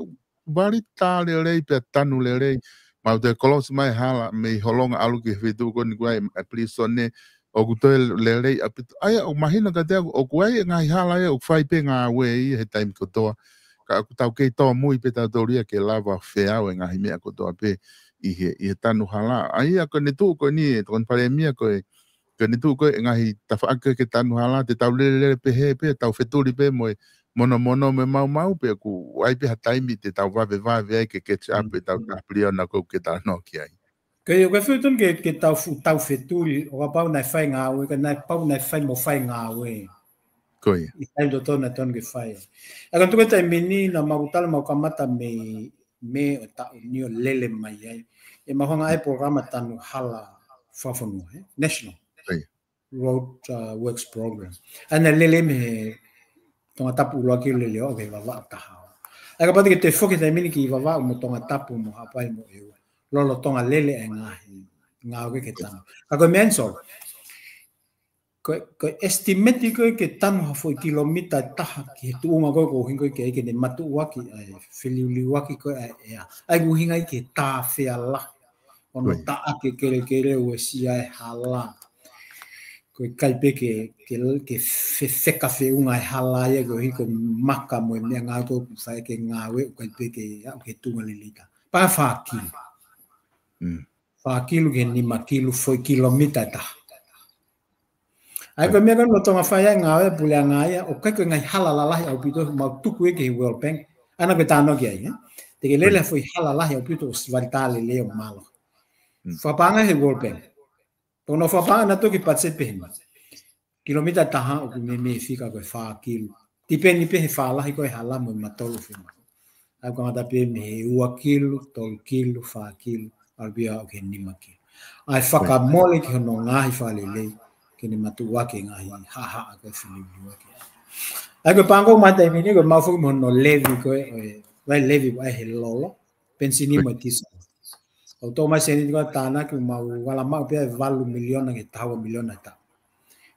vali tā lelei pea tanu lelei. Mau toe kolosi mai hala mei Holonga ʻalu ki he feituʻu ko eni ʻoku ʻi ai e pilīsone, ʻoku toe lelei ʻaupito. ʻA ia, ʻoku mahino kiate au, ʻoku ʻi ai e ngaahi hala ia, ʻoku fai pē ngāue ia he taimi kotoa. ka ʻoku tau kei tōmui pē tautolu ia ke lava feau e ngaahi meʻa kotoa pē ʻi he, ʻi he tanu hala. ʻA ia ko ʻene tuʻu ko eni, ʻe Tokoni Palēmia, ko e, ko ʻene tuʻu ko e ngaahi tafaʻaki ko ē ke tanu hala, te tau lelelele pē he pē, tau fetuli pē mo e monomono mo e maumau pē, ʻoku ʻi ai pē ha taimi te tau vavevave ai ke catch up ʻetau taha piliona ko ē ke tau nō ki ai. Ko ia, ʻoku ʻikai fiu tonu ke, ke tau fu-, tau fetuli, ʻo kapau naʻe fai ngāue, ka naʻe pau naʻe fai mo fai ngāue. Ko ia. ʻI he taimi totonu naʻe tonu ke fai. ʻA ia ko e tuku e taimi ni naʻa mau tala mau kamata mei, mei ʻo taʻu ni ʻo lele mai ai. ʻE mau hanga ai polokalama tanu hala fakafonua, ē? National. Ko ia. Road, uh, Works Program. ʻA ia naʻe lele mei he Tongatapu ʻuluaki ʻo lele ʻo aʻu ki Vavaʻu taha. ʻA ia kapau te ke toe foki he taimi ni ki Vavaʻu mo Tongatapu mo Haʻapai mo ʻEua. Lolotonga lele e ngaahi, ngāue ke tanu. Ka ko e meʻa ni, Solo, ko e, ko e estimate ko ē ke tanu ha foʻi kilomita ʻe taha ki he tuʻunga ko ē ʻoku ʻuhinga ko ē ke, ke ne matuʻuaki, ʻa e feliuliuaki ko ē ʻa e ʻea. ʻA ia ʻoku ʻuhinga ia ki he tāfea lahi. ʻO ne taʻaki e kelekele, uesia e hala. Ko e ʻikai pē ke, ke, ke fefeka feʻunga e hala ia koeʻuhi ko e maka mo e meʻangāue ko ē ʻoku fai ke ngāue, ʻikai pē ke aʻu ki he tuʻunga lelei taha. Pea fā kilu. Mm. Fā kilu ki he nima kilu, foʻi kilomita ʻe taha. ʻA ia ko e meʻa ko ē lolotonga fai ai e ngāue ʻa e puleʻanga ia, ʻoku ʻikai ko e ngaahi hala lalahi ʻaupito ʻoku mau tuku ia ki he World Bank. ʻA ia ko e tānaki ai, ē? Te ke lele ha foʻi hala lahi ʻaupito ʻosi vali tā lelei ʻo mālohi. Mm. Fakapaʻanga he World Bank. Tau nofo fakapaʻanga naʻa tau toki patiseti pē heni. Kilomita ʻe taha ʻoku meimei fika ko e fā kilu. Tipeni pē he fālahi ko ē e hala mo e matolu fima. ʻA ia ʻoku kamata pē mei he ua kilu, tolu kilu, fā kilu, ʻalu pē ia ʻo aʻu ki he nima kilu. ʻA ia fakamole ki hono ngaahi fakalelei, ke ne matuʻuaki e ngaahi haʻahaʻa ko ē feliuliuaki. ʻA ia ko e paʻanga ʻoku mau ʻi he taimi ni, ko e mau foki mo hono levy ko ē, ʻo e, ʻa e levy ʻa e he lolo, penisini mo e tīseli. ʻOku tō mai sēniti ko ē tānaki, mau ala maʻu pē ʻa e valu miliona ki he taha ua miliona ʻe taha.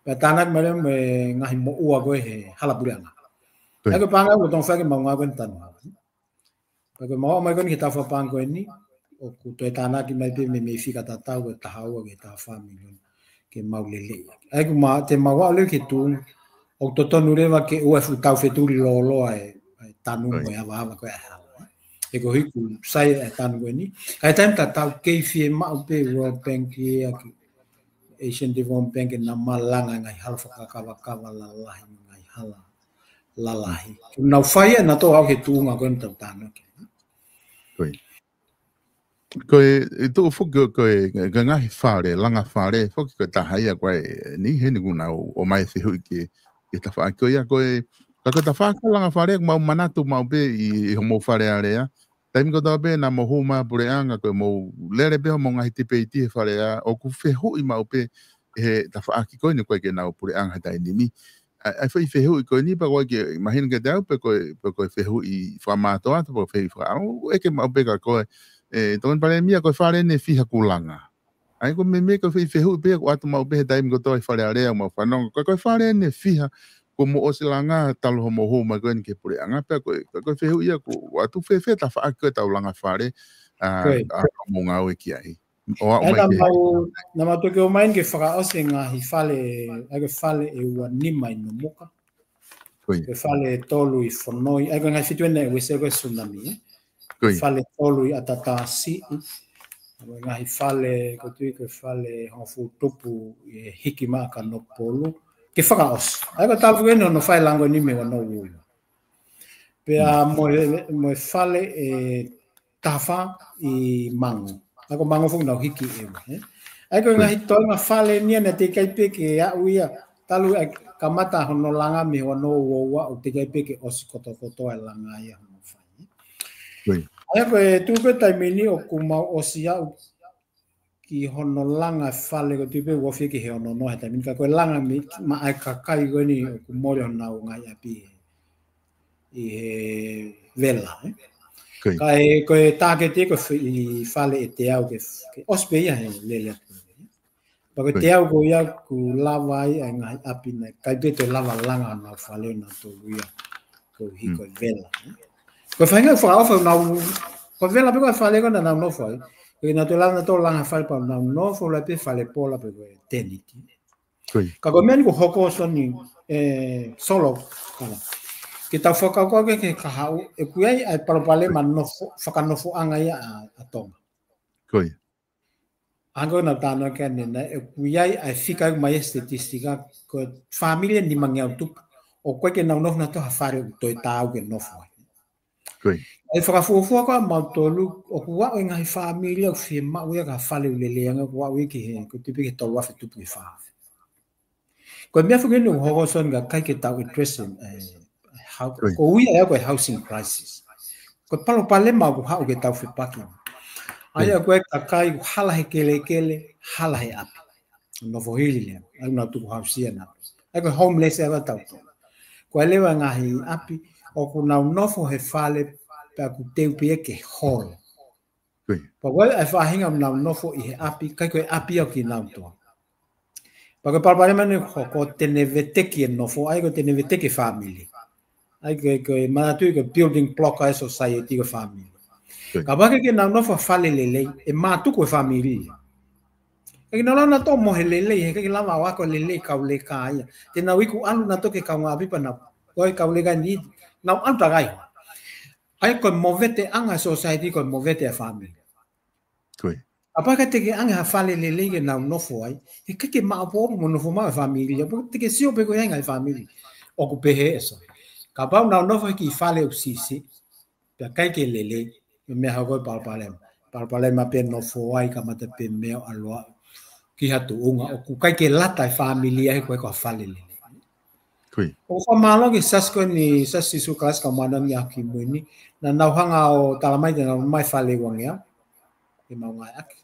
Pea tānaki mai leva mo e ngaahi moʻua ko ē he hala puleʻanga. ʻA ia ko e paʻanga ʻoku tau fai ke mau ngāue ko eni tanu hala. Pea ko e mau aʻu mai ko eni ki he taʻu fakapaʻanga ko eni, ʻoku toe tānaki mai pē meimei fika tatau ko e taha ua ki he taha fā miliona ke mau lelei. ʻA ia ʻoku ma, te mau aʻu leva ki he tuʻunga, ʻoku totonu leva ke ʻoua ʻe fuʻu tau fetuli lōloa e, e tanu mo e avaava ko ē ʻa e hala. He koeʻuhi ʻoku sai e tanu ko eni. Ka ʻi he taimi tatau kei fiemaʻu pē World Bank ia ki Asian Development Bank ke nau malanga e ngaahi hala fakakavakava lalahi, ngaahi hala lalahi. Ke nau fai ʻa e nau tō aʻu ki he tuʻunga ko eni tau tānaki. Ko ia. Ko e, ʻe tuʻu foki ko e, ko e ngaahi fale, langa fale, foki ko e taha ia ko ē, ni heni ʻoku nau ō mai fehuʻi ki he, ki he tafaʻaki ko ia ko e, ka ko e tafaʻaki langa fale, ʻoku mau manatu maʻu pē ʻi, ʻi hoʻomou Fale Alea. Taimi kotoa pē naʻa mou hū mai puleʻanga ko ē mou lele pē hoʻomou ngaahi tipeiti he Fale Alea, ʻoku fehuʻi maʻu pē he tafaʻaki ko eni ko ē ke nau puleʻanga he taimi ni. ʻA, ʻa e foʻi fehuʻi ko eni pea ko e ke mahino kiate au pe ko e, pe ko e fehuʻi fakamātoato, pe ko e fehuʻi fakaʻamu, ʻeke maʻu pē kia koe, ʻe Tokoni Palēmia, ko e fale ʻe fiha kuo langa. ʻA ia ko e meimei ko e foʻi fehuʻi pē ʻoku ʻoatu maʻu pē he taimi kotoa ʻi Fale Alea ʻoku mau fanongo. Ko e, ko e fale ʻe fiha kuo mou ʻosi langa talu hoʻomou hū mai ko eni ki he puleʻanga pea ko e, ko e, ko e fehuʻi ia ʻoku ʻoatu fēfē tafaʻaki ko ē ʻetau langa fale, ʻa, ʻa hoʻomou ngāue ki ai. ʻO aʻu mai ki he. Naʻa mau, naʻa mau toki ō mai eni ke fakaʻosi e ngaahi fale, ʻa ia ko e fale ʻe ua nima ʻi Nomuka. Ko e fale ʻe tolu ʻi Fonoi, ʻa ia ko e ngaahi feituʻu eni naʻe uesia ko ē tsunami, ē? Ko e fale ʻe tolu ʻi ʻAtatasiʻi, ko e ngaahi fale, ʻoku ou tui ko e fale hongofulu tupu ʻe hiki mai ʻa Kanokupolu. Ke fakaʻosi. ʻA ia ko e talu foki eni hono fai e langa ko eni mei he ua noa ua ua. Pea mo e, mo e fale ʻe taha fā ʻi Mango. ʻA ia ko Mango foki nau hiki ʻe ua, ē? ʻA ia ko e ngaahi toenga fale ni ia naʻe teʻeki ai pē ke aʻu ia, talu ʻa e kamata hono langa mei he ua noa ua ua ʻoku teʻeki ai pē ke ʻosi kotokotoa e langa ia hono fai, ē? ʻA ia ko e tuʻu ko ē taimi ni ʻoku mau ʻosi aʻu ki hono langa e fale ʻoku ou tui pē ʻoku ofi ki he ono noa he taimi ni ka ko e langa mei, maʻa e kakai ko eni ʻoku mole honau ngaahi ʻapi ʻi he vela, ē? Ka ʻe, ko e tāketi ko e fale ʻe teau ke, ke ʻosi pē ia he lele atu. Pea ko e teau ko ia ʻoku lava ai ʻa e ngaahi ʻapi naʻe ʻikai pē toe lava langa honau fale ʻo nau tolu ia. Koeʻuhi ko e vela. Ko e faʻahinga fakaʻofa ʻoku nau, ko e vela pē ko e fale ko ē naʻa nau nofo ai. Ko e nau toe langa, nau toe langa fale pea nau nofo holo ai pē fale pola pe ko e tēniti. Ka ko e meʻa ni ʻoku hoko Soni, ē, Solo, kala. Ke tau fakakaukau ki he kahaʻu, ʻoku ʻi ai ʻa e palopalema nofo, fakanofoʻanga ia ʻa, ʻa Tonga. Ko ia. Hangē ko ʻenau talanoa ki ai ʻanenai, ʻoku ʻi ai ʻa e fika ʻoku ʻomai ʻe he statistika, ko e fāmili ʻe nimangeau tupu ʻoku ʻikai ke nau nofo nautolu ha fale ʻoku toe taau ke nofo ai. Ko ia. ʻA e fakafuofua ko ia ʻamautolu, ʻoku ʻi ai e ngaahi fāmili ʻoku fiemaʻu ia ki ha fale ʻoku lelei ange, ʻoku ʻi ai ki he, ko e tupu ki he tolu afe tupu ki he fā afe. Ko e meʻa foki eni ʻoku hoko, Soni, ka ʻikai ke tau address e, e, hau-, Ko ia. ko ia ʻa ia ko e housing crisis. Ko e palopalema ʻoku haʻu ke tau fepaki. ʻA ia Ko ia. ko e kakai ʻoku hala he kelekele, hala he ʻapi. Nofo hili leva, ʻoku nau tuku hausia nautolu. ʻA ia ko e homeless ʻa ia ʻoku tau tō. Ko e leva ngaahi ʻapi, ʻoku nau nofo he fale, pea ʻoku teu pē ia ke holo. Ko ia. Pea ko e faʻahinga ʻoku nau nofo ʻi he ʻapi, ʻikai ko e ʻapi ʻa kinautolu. Pea ko e palopalema eni ko, ko e te ne veteki e nofo, ʻa ia ko e te ne veteki e fāmili. ʻA ia ko e, ko e manatuʻi ko e building block ʻa e society ko e fāmili. Ko ia. Kapau ʻoku ʻikai ke nau nofo ha fale lelei, ʻe mātuku e fāmili. ʻIkai ke nau lava nautolu ʻo mohe lelei, he ʻikai ke lava ʻo ako lelei e kau leka ia. Te nau iku ʻalu nautolu ki he kaungāʻapi pea nau, ko e kau leka ni, nau ʻalu takai. ʻA ia ko e moveteʻanga e society, ko e movete e fāmili. Ko ia. Kapau ʻoku ʻikai te ke ʻange ha fale lelei ke nau nofo ai, he ʻikai ke maʻopoʻopo mo nofo maʻu e fāmili, pea te ke sio pē ko e ʻi ai e ngaahi fāmili ʻoku pehē, ʻe Soni. Kapau nau nofo he kiʻi fale ʻoku siʻisiʻi, pea ʻikai ke lelei, ko e meʻa hoko e palopalema. Palopalema pē nofo ai, kamata pē meʻa ʻo ʻalu ki ha tuʻunga ʻoku ʻikai ke lata e fāmili ai he ʻoku ʻikai ko ha fale lelei. Ko ia. ʻOku fakamālō ki he Siasi ko eni, Siasi Sīsū Kalaisi ʻo e Kau Māʻoniʻoni ʻi he Ngaahi ʻAho Kimui Ni, naʻa nau hanga ʻo talamai te nau ʻomai fale uangeau ke mau ngāueʻaki.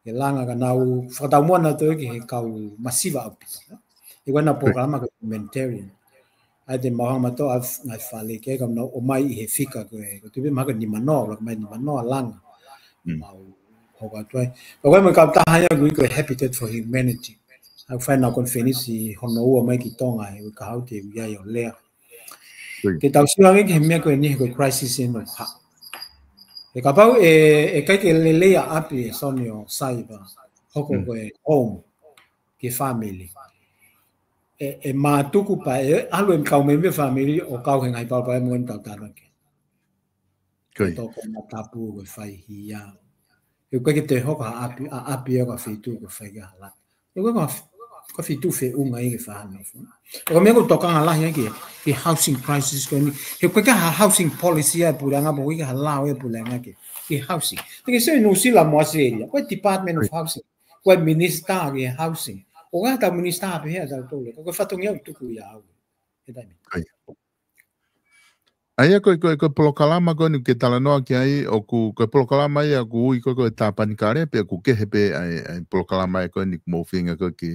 Ke langa ka nau fakataumuʻa nautolu ki he kau masiva ʻaupito. ʻI ai ʻenau Ko ia. polokalama ko e humanitarian. ʻA ia te mau hanga mautolu ʻo ngāue fale ke ka nau ʻomai ʻi he fika ko e, ko e tupu mahalo ko e nimanoa, ʻuluaki mai nimanoa langa. Mm. Mau hoko atu ai. Pea ko e meʻa kautaha ia ʻoku ui ko e Habitat for Humanity. ʻOku fai ʻenau konifelenisi hono ua mai ki Tonga, he uike kahaʻu te u ʻi ai ʻo lea. Ko ia. Ke tau sio ange ki he meʻa ko eni he ko e crisis eni ʻoku haʻu. He kapau ʻe, ʻe ʻikai ke lelei ʻa e ʻapi, ʻe Soni, ʻo sai pea hoko Mm. ko e home ki he fāmili. ʻE, ʻe mātuku pea ʻe ʻalu e kau mēmipa fāmili ʻo kau he ngaahi palopalema ko eni ʻoku tau talanoa ki ai. Ko ia. Tokoni tapu, ko e fai hia. ʻOku ʻikai ke toe hoko ha ʻapi, ʻa e ʻapi ʻo ka feituʻu ko e fai ki ai ha lata. ʻOku ʻikai ko ha f-, ko ha feituʻu feʻunga ia ke fai ha nofo. Ko e meʻa ʻoku tokanga lahi ai ki he, ki he housing crisis ko eni. He ʻoku ʻikai ha housing policy ʻa e puleʻanga, pe ʻoku ʻikai ha lao ʻa e puleʻanga ki he, ki he housing. Te ke sio ʻi Nuʻusila mo ʻAositelēlia, ko e Department of Ko ia. Housing. Ko e Minister ki he housing. ʻOku ʻi ai ʻetau minister pē ia ʻatautolu. Ko e fatongia ʻoku tuku ia au. He taimi. Ko ia. ʻA ia ko e, ko e, ko e polokalama ko eni ke talanoa ki ai, ʻoku, ko e polokalama ia ʻoku ui ko e, ko e Tāpanekale, pe ʻoku kehe pē ʻa e, ʻa e polokalama ia ko eni ʻoku mou feinga ko ē ke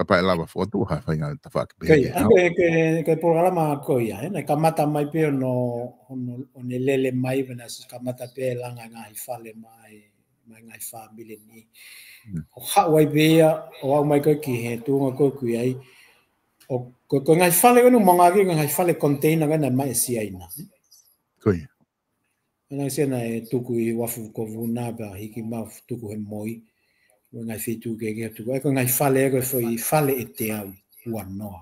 kapau ʻe lava fokotuʻu ha faʻahinga tafaʻaki pē Ko ia, ke ʻa e, ko e, ko e, ko e polokalama ko ia, ē, naʻe kamata mai pē hono, hono, hono lele mai, pea naʻe ʻosi kamata pē langa ngaahi fale mai, mai ngaahi fāmili ni. Mm. ʻO haʻu ai pē ia, ʻo aʻu mai ko ē ki he tuʻunga ko ē ʻoku ʻi ai. ʻO ko, ko e ngaahi fale ko eni ʻoku mau ngāueʻaki ko e ngaahi fale container ko ē naʻe ʻomai ʻe Siaina. Ko ia. Naʻe ʻi ai e Siaina ʻe tuku ʻi Uafu ko Vuna pea hiki mai ʻo tuku he moi. Ko e ngaahi feituʻu kehekehe ʻo tuku. ʻA ia ko e ngaahi fale ko e foʻi fale ʻe teau ua noa.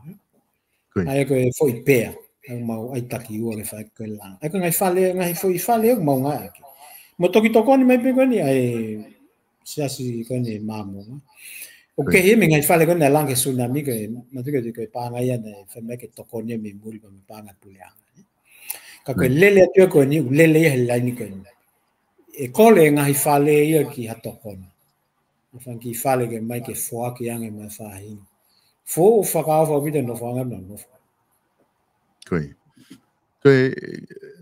Ko ia. ʻA ia ko e foʻi pea. ʻA ia mau ʻai taki ua ke fai ko e langa. ʻA ia ko e ngaahi fale, ngaahi foʻi fale ʻoku mau ngāueʻaki. Mo toki tokoni mai pē ko eni ʻa e Siasi ko eni Māmonga. ʻOku Ko ia. kehe mei he ngaahi fale ko eni naʻe langa he tsunami ko e, manatuʻi ko e, ko e paʻanga ia naʻe fai mai ke tokoni mei muli pea mo e paʻanga puleʻanga. Ka ko e Ko ia. lele atu ia ko eni, ʻoku lele ia he laini ko eni. ʻE kole e ngaahi fale ia ki ha tokoni. ʻA e fanga kiʻi fale ke ʻomai ke foaki ange maʻa e faʻahinga. Fuʻu fakaʻofa ʻaupito e nofoʻanga ʻoku nau nofo. Ko ia. Ko e,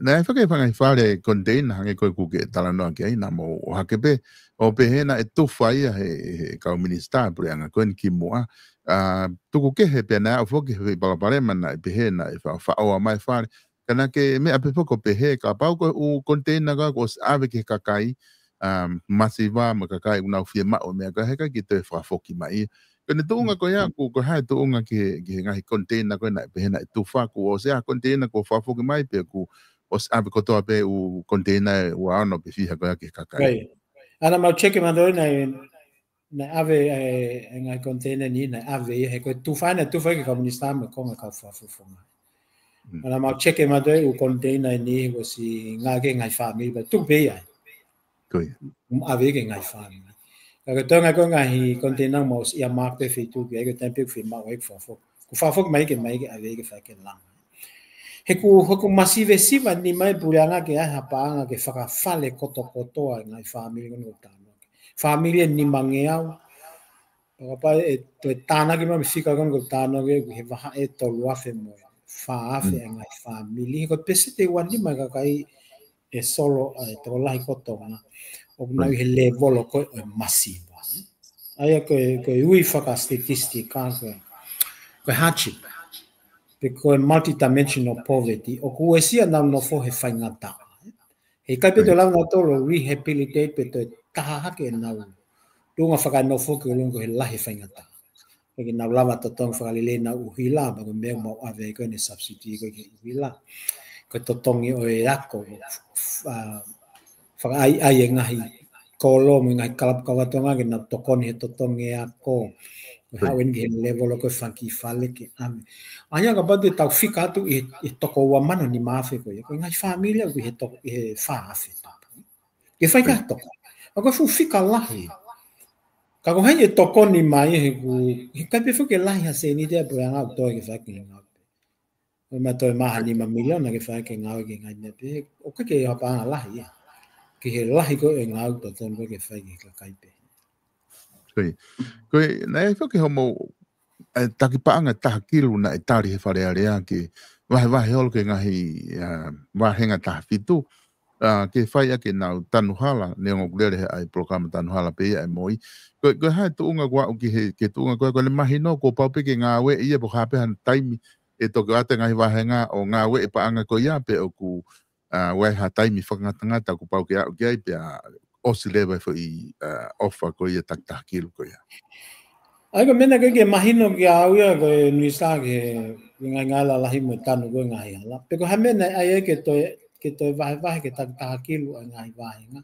naʻe faka-, fanga kiʻi fale container hangē ko ē ʻoku ke talanoa ki ai, naʻa mou ʻohake pē, ʻo pehē naʻe tufa ia he, he kau minisitā puleʻanga ko eni kimuʻa. ʻA, tuku kehe pea naʻe aʻu foki he palopalema naʻe pehē naʻe fa-, faʻoa mai fale. Ka naʻe meʻa pē foki ʻo pehē, kapau ko e ʻū container ko ē kuo ʻosi ʻave ki he kakai, um, masiva mo e kakai ʻoku nau fiemaʻu e meʻa ko ē, heʻikai ke toe fakafoki mai. Ko ʻene tuʻunga ko ia, Mm. ʻoku, ko e hā e tuʻunga ki he, ki he ngaahi container ko ē naʻe pehē naʻe tufa, kuo ʻosi ʻa e container kuo fakafoki mai, pe kuo ʻosi ʻave kotoa pē ʻū container ʻe ua ono pe fiha ko ia ki he kakai. Right. ʻA ia naʻa mau check mautolu naʻe, naʻe ʻave e, e ngaahi container ni, naʻe ʻave ia, he ko e tufa, naʻe tufa ki he kau minisitā mo e konga kau fakafofonga. Ka naʻa mau check e mātou e ʻū container ʻe niʻihi ʻosi ngāueʻaki ʻe he ngaahi fāmili, pea tuku pē ia. Ko ia. ʻAve ki he ngaahi fāmili. Ka ko e toenga ko e ngaahi container mau ʻosi earmark pē feituʻu ki ai, ko e taimi pē ʻoku fiemaʻu ai ke fakafoki. Ko e fakafoki mai ke ʻomai ke ʻave ke fai ke langa. He ʻoku, he ʻoku masivesiva nima e puleʻanga ke ʻai ha paʻanga ke fakafale kotokotoa e ngaahi fāmili ko eni ʻoku tānaki. Fāmili ʻe nimangeau. Pea kapau ʻe toe tānaki mai mo e fika ko eni ʻoku tānaki ʻoku ʻi he vahaʻa ʻe tolu afe mo e fā afe e ngaahi fāmili. He ko e peseti ʻe ua nima e kakai ʻe solo ai, tokolahi ko Tonga. ʻOku nau ʻi he lēvolo ko ē ʻo e masiva. ʻA ia ko e, ko e ui faka-statistic ko e, ko e hardship. Pe ko e multidimensional poverty. ʻOku uesia ʻenau nofo he faingataʻa. He ʻikai pē toe lava nautolu ʻo rehabilitate pe toe taha hake ʻenau tuʻunga fakanofo ki ʻolunga ko e lahi e faingataʻa. Ke nau lava totongi fakalelei ʻenau ʻuhila, pea ko e meʻa ʻoku mau ʻave ai ko eni e subsidy ko ē ki he ʻuhila. Ko e totongi ʻo e ako, ʻa, fakaʻaiʻai e ngaahi kolo mo e ngaahi kalapu kava Tonga ke nau tokoni he totongi e ako. Ko e haʻu eni ki he lēvolo ko e fanga kiʻi fale ke ʻave. ʻA ia kapau te tau fika atu ʻi he, ʻi he toko ua mano nima afe ko ia. Ko e ngaahi fāmili ʻoku ʻi he to-, ʻi he fā afe. Ke fai ka toko. ʻA ko e fuʻu fika lahi. Ka ko hai ʻe tokoni mai he ʻoku, he ʻikai pē foki ke lahi ha sēniti ʻa e puleʻanga ʻoku toe ke fai ki he ngāue. ʻOku ma toe maha nima miliona ke fai ke ngāue ki he ngaahi meʻa pehē. ʻOku ʻikai ke ʻi ai ha paʻanga lahi ia. Ki he lahi ko ē e ngāue totonu ko ē ke fai ki he kakai pehē. Ko ia. Ko ia, naʻe ʻi ai foki hoʻomou, e, taki paʻanga taha kilu naʻe tali he Fale Alea ke vahevahe holo ki he ngaahi, ʻa, vāhenga taha fitu, ʻa, ke fai ʻaki ʻenau tanu hala, neongo ʻoku lele he ʻai polokalama tanu hala pē ia ʻa e MOI. Ko, ko e hā e tuʻunga kuo aʻu ki he, ki he tuʻunga ko ē, ko ʻene mahino kuo pau pē ke ngāueʻi ia pe ko e hā pē ha taimi ʻe toki ʻoatu e ngaahi vāhenga ʻo ngāueʻi e paʻanga ko ia pe ʻoku, ʻa, ʻi ai ha taimi fakangatangata kuo pau ke aʻu ki ai pea ʻosi leva e foʻi, ʻa, ʻofa ko ia taki taha kilu ko ia. ʻA ia ko e meʻa naʻe ʻikai ke mahino kiate au ia ko e Nuisa ki he, ki he ngaahi ngāue lalahi mo e tanu ko ē ngaahi hala. Pe ko e hā e meʻa naʻe ʻai ai ke toe, ke toe vahevahe ke taki taha kilu ʻa e ngaahi vāhenga.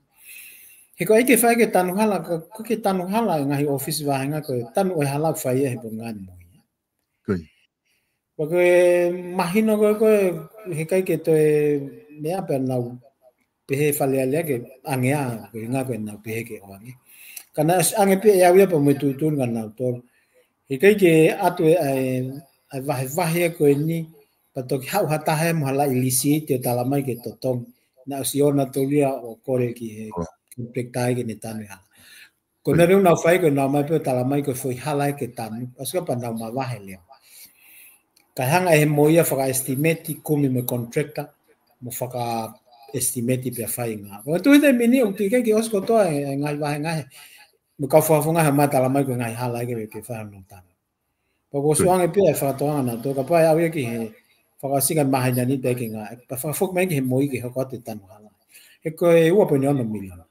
He ko e ʻai ke fai ke tanu hala, ko, ko e ke tanu hala e ngaahi ʻōfisi vāhenga ko e tanu ʻo e hala ʻoku fai ia he pongipongi mo ia. Ko ia. Pea ko e mahino ko ē, ko e he ʻikai ke toe meʻa pea nau pehē Fale Alea ke ʻange ā, ko e ʻuhinga ko ʻenau pehē ke ʻoange. Ka naʻe ʻosi ʻange pē ʻe au ia pea mo e tuʻutuʻuni kia nautolu. He ʻikai ke ʻatu e, ʻa e, ʻa e vahevahe ko eni, pea toki haʻu ha taha ia mo ha laʻi lisiiti ʻo talamai ke totongi. Naʻe ʻosi ʻoua nautolu ia ʻo kole ki he contractor ia ke ne tanu e hala. Ko e meʻa pē ʻoku nau fai ko ʻenau ʻomai pē ʻo talamai ko e foʻi hala ia ke tanu, ʻosi ka pea nau mavahe leva. Kae hanga ʻe he MOI ia fakaʻesitimeti, kumi mo e contractor, mo fakaʻesitimeti pea fai e ngāue. Ko e tuʻu he taimi ni ʻoku teʻeki ke ʻosi kotoa e, e ngaahi vāhenga he, mo e kau fakafofonga he ʻomai talamai ko e ngaahi hala ia ke, ke fai hono tanu. Pea kuo ʻosi ʻoange pē ʻa e fakatokanga nautolu, kapau ʻe ʻave ia ki he fakaʻosinga māhina ni pea ke ngāue, pea fakafoki mai ki he MOI ke hoko atu e tanu hala. He ko e ua poini ono miliona.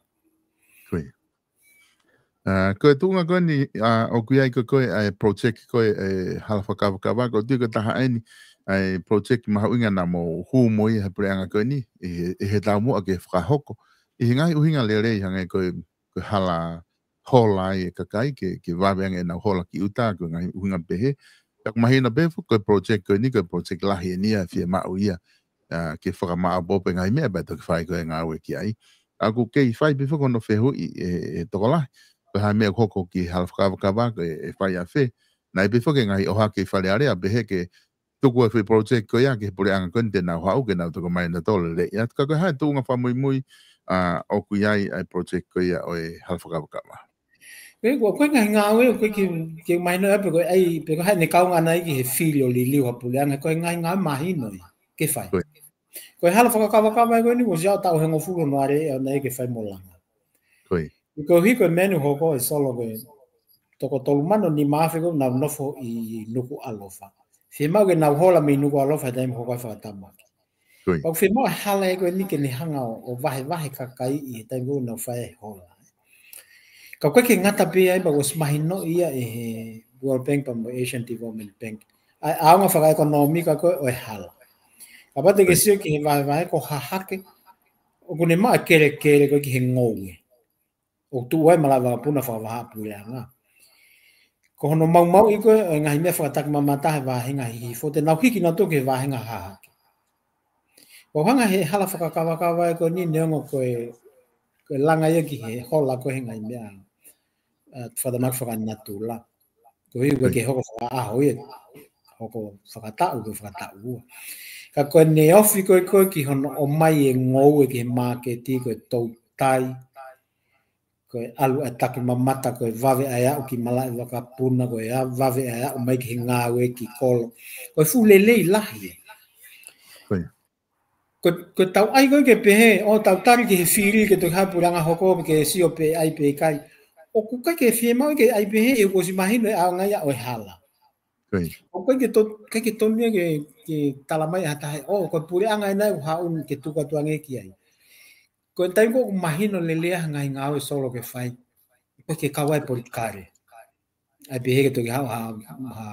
Ko ia. ʻA, ko e tuʻunga ko eni, ʻa, ʻoku ʻi ai ko ē ʻa e project ko ē, e hala fakakavakava, ʻoku ou tui ko e taha eni ʻa e project mahuʻinga naʻa mou hū mo ia he puleʻanga ko eni, ʻi he, ʻi he taumuʻa ke fakahoko. ʻI he ngaahi ʻuhinga lelei hangē ko e, ko e hala hola ai e kakai ke, ke vave ange ʻenau hola ki ʻuta, ko e ngaahi ʻuhinga pehē. Pea ʻoku mahino pē foki ko e project ko eni, ko e project lahi eni ia, fiemaʻu ia, ʻa, ke fakamāʻopoʻopo e ngaahi meʻa pea toki fai ko ē e ngāue ki ai. ʻA, ʻoku kei fai pē foki hono fehuʻi ʻe, ʻe tokolahi. Ko e hā e meʻa ʻoku hoko ki he hala fakakavakava, ko e, ʻe fai ʻafē. Naʻe ʻi ai pē foki e ngaahi ʻohake ʻi Fale Alea, pehē ke tuku e foʻi project ko ia ki he puleʻanga ko eni te nau haʻu ke nau toki ʻomai nautolu e lelei. ʻA, ka ko e hā e tuʻunga fakamuimui, ʻa, ʻoku ʻi ai ʻa e project ko ia ʻo e hala fakakavakava. Pea ko e, ko e ngaahi ngāue, ko e ke, ke mahino ia pe ko e ʻai, pe ko e hā ʻene kaunga ʻana ia ki he fili ʻo liliu ha puleʻanga, ko e ngaahi ngāue mahino ia ke fai. Ko ia. Ko e hala fakakavakava ko eni, kuo ʻosi ʻalu taʻu hongofulu hono ʻalu ʻe ʻana ia ke fai mo langa. Ko ia. Koeʻuhi ko e meʻa eni ʻoku hoko ʻe solo ko e toko tolu mano nima afe ko ē ʻoku nau nofo ʻi Nukuʻalofa. Fiemaʻu ke nau hola mei Nukuʻalofa he taimi ko ē ʻoku fakatamaki. Ko ia. Pea ʻoku fiemaʻu e hala ia ko eni ke ne hanga ʻo, ʻo vahevahe kakai ʻi he taimi ko ē ʻoku nau fai ai e hola. Ka ʻoku ʻikai ke ngata pē ai pea kuo ʻosi mahinoʻi ia ʻe he World Bank pea mo e Asian Development Bank ʻa e ʻaonga fakaʻekonōmika ko ē ʻo e hala. Kapau te ke sio ki he vahevahe ko Hahake, ʻoku ne maʻu e kelekele ko ē ki he ngoue. ʻOku tuʻu ai e malaʻe vakapuna fakavahaʻapuleʻanga. Ko hono maumauʻi ko ē e ngaahi meʻa fakatakimamata he vāhenga Hihifo, te nau hiki nautolu ki he vāhenga Hahake. ʻOku hanga he hala fakakavakava ʻe ko eni neongo ko e, ko e langa ia ki he hola ko e he ngaahi meʻa, ʻa, fakatamaki fakanatula. Ko e ʻikai ke hoko fakaʻaho ia, hoko fakataʻu ko e fakataʻu ua. Ka ko e neofi ko e ko e ki hono ʻomai e ngoue ki he māketi ko e toutai, ko e ʻalu ʻa e taki mamata, ko e vave ʻa e aʻu ki malaʻe vakapuna, ko e a-, vave ʻa e aʻu mai ki he ngāue ki kolo. Ko e fuʻu lelei lahi. Ko, ko e tau ʻai ko e ke pehē, ʻo tau tali ki he fili ke toki haʻu puleʻanga hoko pe ke sio pe ʻai pe ʻikai. ʻOku ʻikai ke fiemaʻu ke ʻai pehē, ʻe kuo ʻosi mahino e ʻaonga ia ʻo e hala. ʻOku ʻikai ke to-, ʻikai ke tonu ia ke, ke tala mai ha taha, ʻo, ko e puleʻanga ʻena ʻoku haʻu ke tuku atu ange ki ai. Ko e taimi ko ē ʻoku mahino lelei ai ha ngaahi ngāue solo ke fai. ʻOku ʻikai ke kau ai politikale. ʻAi pehē ke toki haʻu ha, ha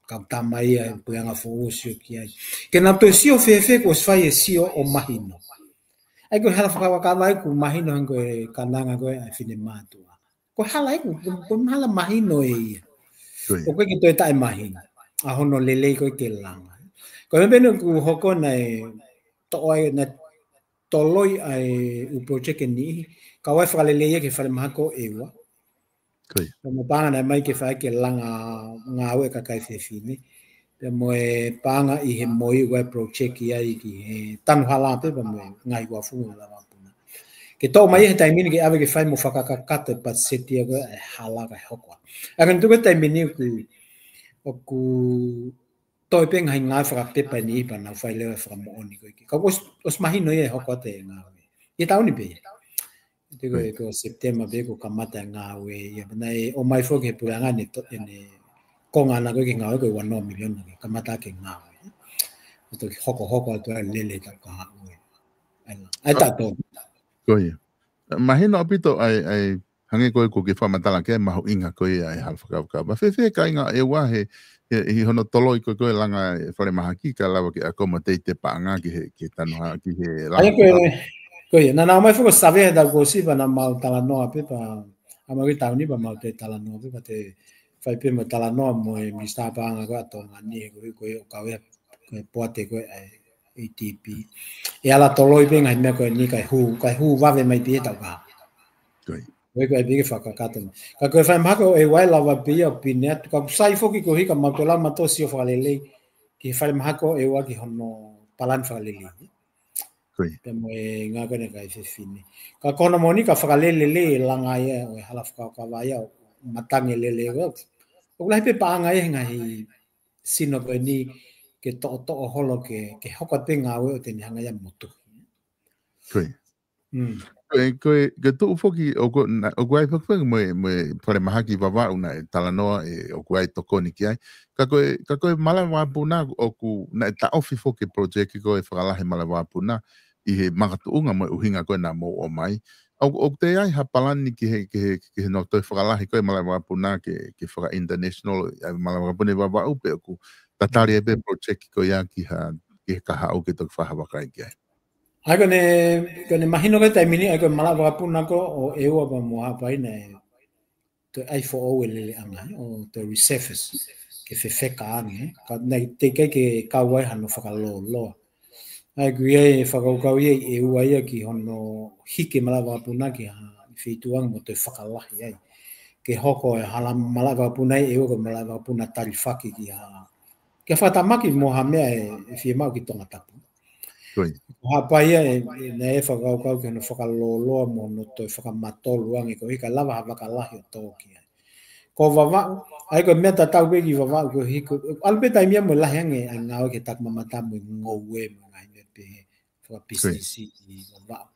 kau tama ia, puleʻanga foʻou ʻo sio ki ai. Ke nau toe sio fēfē kuo ʻosi fai e sio ʻo mahino. ʻAi ko e hala fakakavakava ʻoku mahino hangē ko e kananga ko e ʻa e finemātuʻa. Ko e hala ʻoku, ko, ko e hala mahino ʻe ia. ʻOku ʻikai ke toe taʻemahino. ʻA hono lelei ko e ke langa. Ko e meʻa pē ʻoku hoko naʻe toʻo ai, naʻe toloi ʻa e ʻū project ʻe niʻihi, kau ai fakalelei ia ki he falemahaki ʻo ʻEua. Pea mo e paʻanga naʻe ʻomai ke fai ke langa ngāue kakai fefine. Pea mo e paʻanga ʻi he moi ua e project ia ʻi ki he tanu hala pē, pea mo e ngaahi uafu mo e lava puna. Ke toʻo mai he taimi ni ke ʻave ke fai mo fakakakato e patiseti ia ko e hala kae hoko. ʻA ka tuku he taimi ni ʻoku, ʻoku toe pē ngaahi ngāue fakapepa ʻe niʻihi pea nau fai leva e fakamoʻoni ko ē. Ka ʻoku ʻosi, ʻosi mahino ia e hoko atu e ngāue. ʻI he taʻu ni pē. Te ko e ko September pē ko e kamata e ngāue ia. Pea naʻe ʻomai foki he puleʻanga ʻene to-, ʻene konga ʻana ko e ke ngāue ko e ua noa miliona ke kamata ke ngāue. ʻO toki hokohoko atu ai lele taʻu kahaʻu ē. ʻAi la. ʻAi taʻu tolu. Ko ia. Mahino ʻaupito ʻa e, ʻa e hangē ko e ʻoku ke fakamatala ki ai mahuʻinga ko ia e hala fakakavakava. Fēfē kāinga ʻEua he, he, ʻi hono toloi ko e ko e langa e falemahaki ka lava ke accommodate e paʻanga ki he, ki he tanu ha-, ki he langa. ʻAi ko e, ko ia, naʻa nau ʻomai foki e savea he taʻu kuo ʻosi pea naʻa mau talanoa pē pea, ʻa mau ki taʻu ni pea mau toe talanoa pē pea toe fai pē mo e talanoa mo e Minisitā Paʻanga ko ē ʻa Tonga ni he ko e, ko e ʻo kau ia ko e poate ko e ʻa e A D P. ʻE ala toloi pē ngaahi meʻa ko eni kae hū, kae hū vave mai pē taʻu kahaʻu. Ko e ko e pē ke fakakakato. Ka ko e falemahaki ʻo ʻEua ʻe lava pē ia ʻo pine atu. Ka ʻoku sai foki ko e hika mau toe lava mautolu ʻo sio fakalelei ki he falemahaki ʻo ʻEua ki hono palani fakalelei. Pea mo e ngāue ko ē ʻa e kakai fefine. Ka ko hono moʻoni ka fakalelelei e langa ia ʻo e hala fakakavakava ia ʻo matangi lelei ʻo. ʻOku lahi pē paʻanga ia he ngaahi sino ko eni ke toʻotoʻo holo ke, ke hoko atu pē ngāue ʻo te ne hanga ia ʻo motuhi. Ko e, ko e, ko e tuʻu foki ʻoku, naʻa, ʻoku ʻi ai foki foki mo e, mo e falemahaki Vavaʻu naʻe talanoa ʻe, ʻoku ʻi ai tokoni ki ai. Ka ko e, ka ko e malaʻe vakapuna ʻoku naʻe taʻofi foki e project ko e fakalahi malaʻe vakapuna ʻi he makatuʻunga mo e ʻuhinga ko ē naʻa mou ʻomai. ʻOku, ʻoku toe ʻi ai ha palani ki he, ki he, ki he nau toe fakalahi ko e malaʻe vakapuna ke, ke faka-international ʻa e malaʻe vakapuna ʻi Vavaʻu pe ʻoku tatali ai pē project ko ia ki ha, ki he kahaʻu ke toki fakahā vakai ki ai. ʻAi ko ʻene, ko ʻene mahino ko e taimi ni, ʻai ko e malaʻe vakapuna ko ē ʻo ʻEua pea mo Haʻapai naʻe toe ʻai foʻou e leleʻanga, ʻo toe resurface, ke fefeka ange, ka naʻe teʻeki ai ke kau ai hano fakalōloa. ʻAi ko ia e fakakaukau ia ʻi ʻEua ia ki hono hiki e malaʻe vakapuna ki ha feituʻu ange mo toe fakalahi ai. Ke hoko e hala malaʻe vakapuna ʻi ʻEua ko e malaʻe vakapuna talifaki ki ha, ke fakatamaki mo ha meʻa ʻe, ʻe fiemaʻu ki Tongatapu. Ko Haʻapai ia ʻe, ʻe, naʻe fakakaukau ki hono fakalōloa mo hono toe fakamatolu ange ko e ʻikai lava ha vaka lahi ʻo tō ki ai. Ko Vavaʻu, ʻai ko e meʻa tatau pē ki Vavaʻu ko e hiko, ʻalu pē taimi ia mo e lahi ange ʻa e ngāue ke taki mamata mo e ngoue mo e ngaahi meʻa pehē fakapisinisi ʻi Vavaʻu.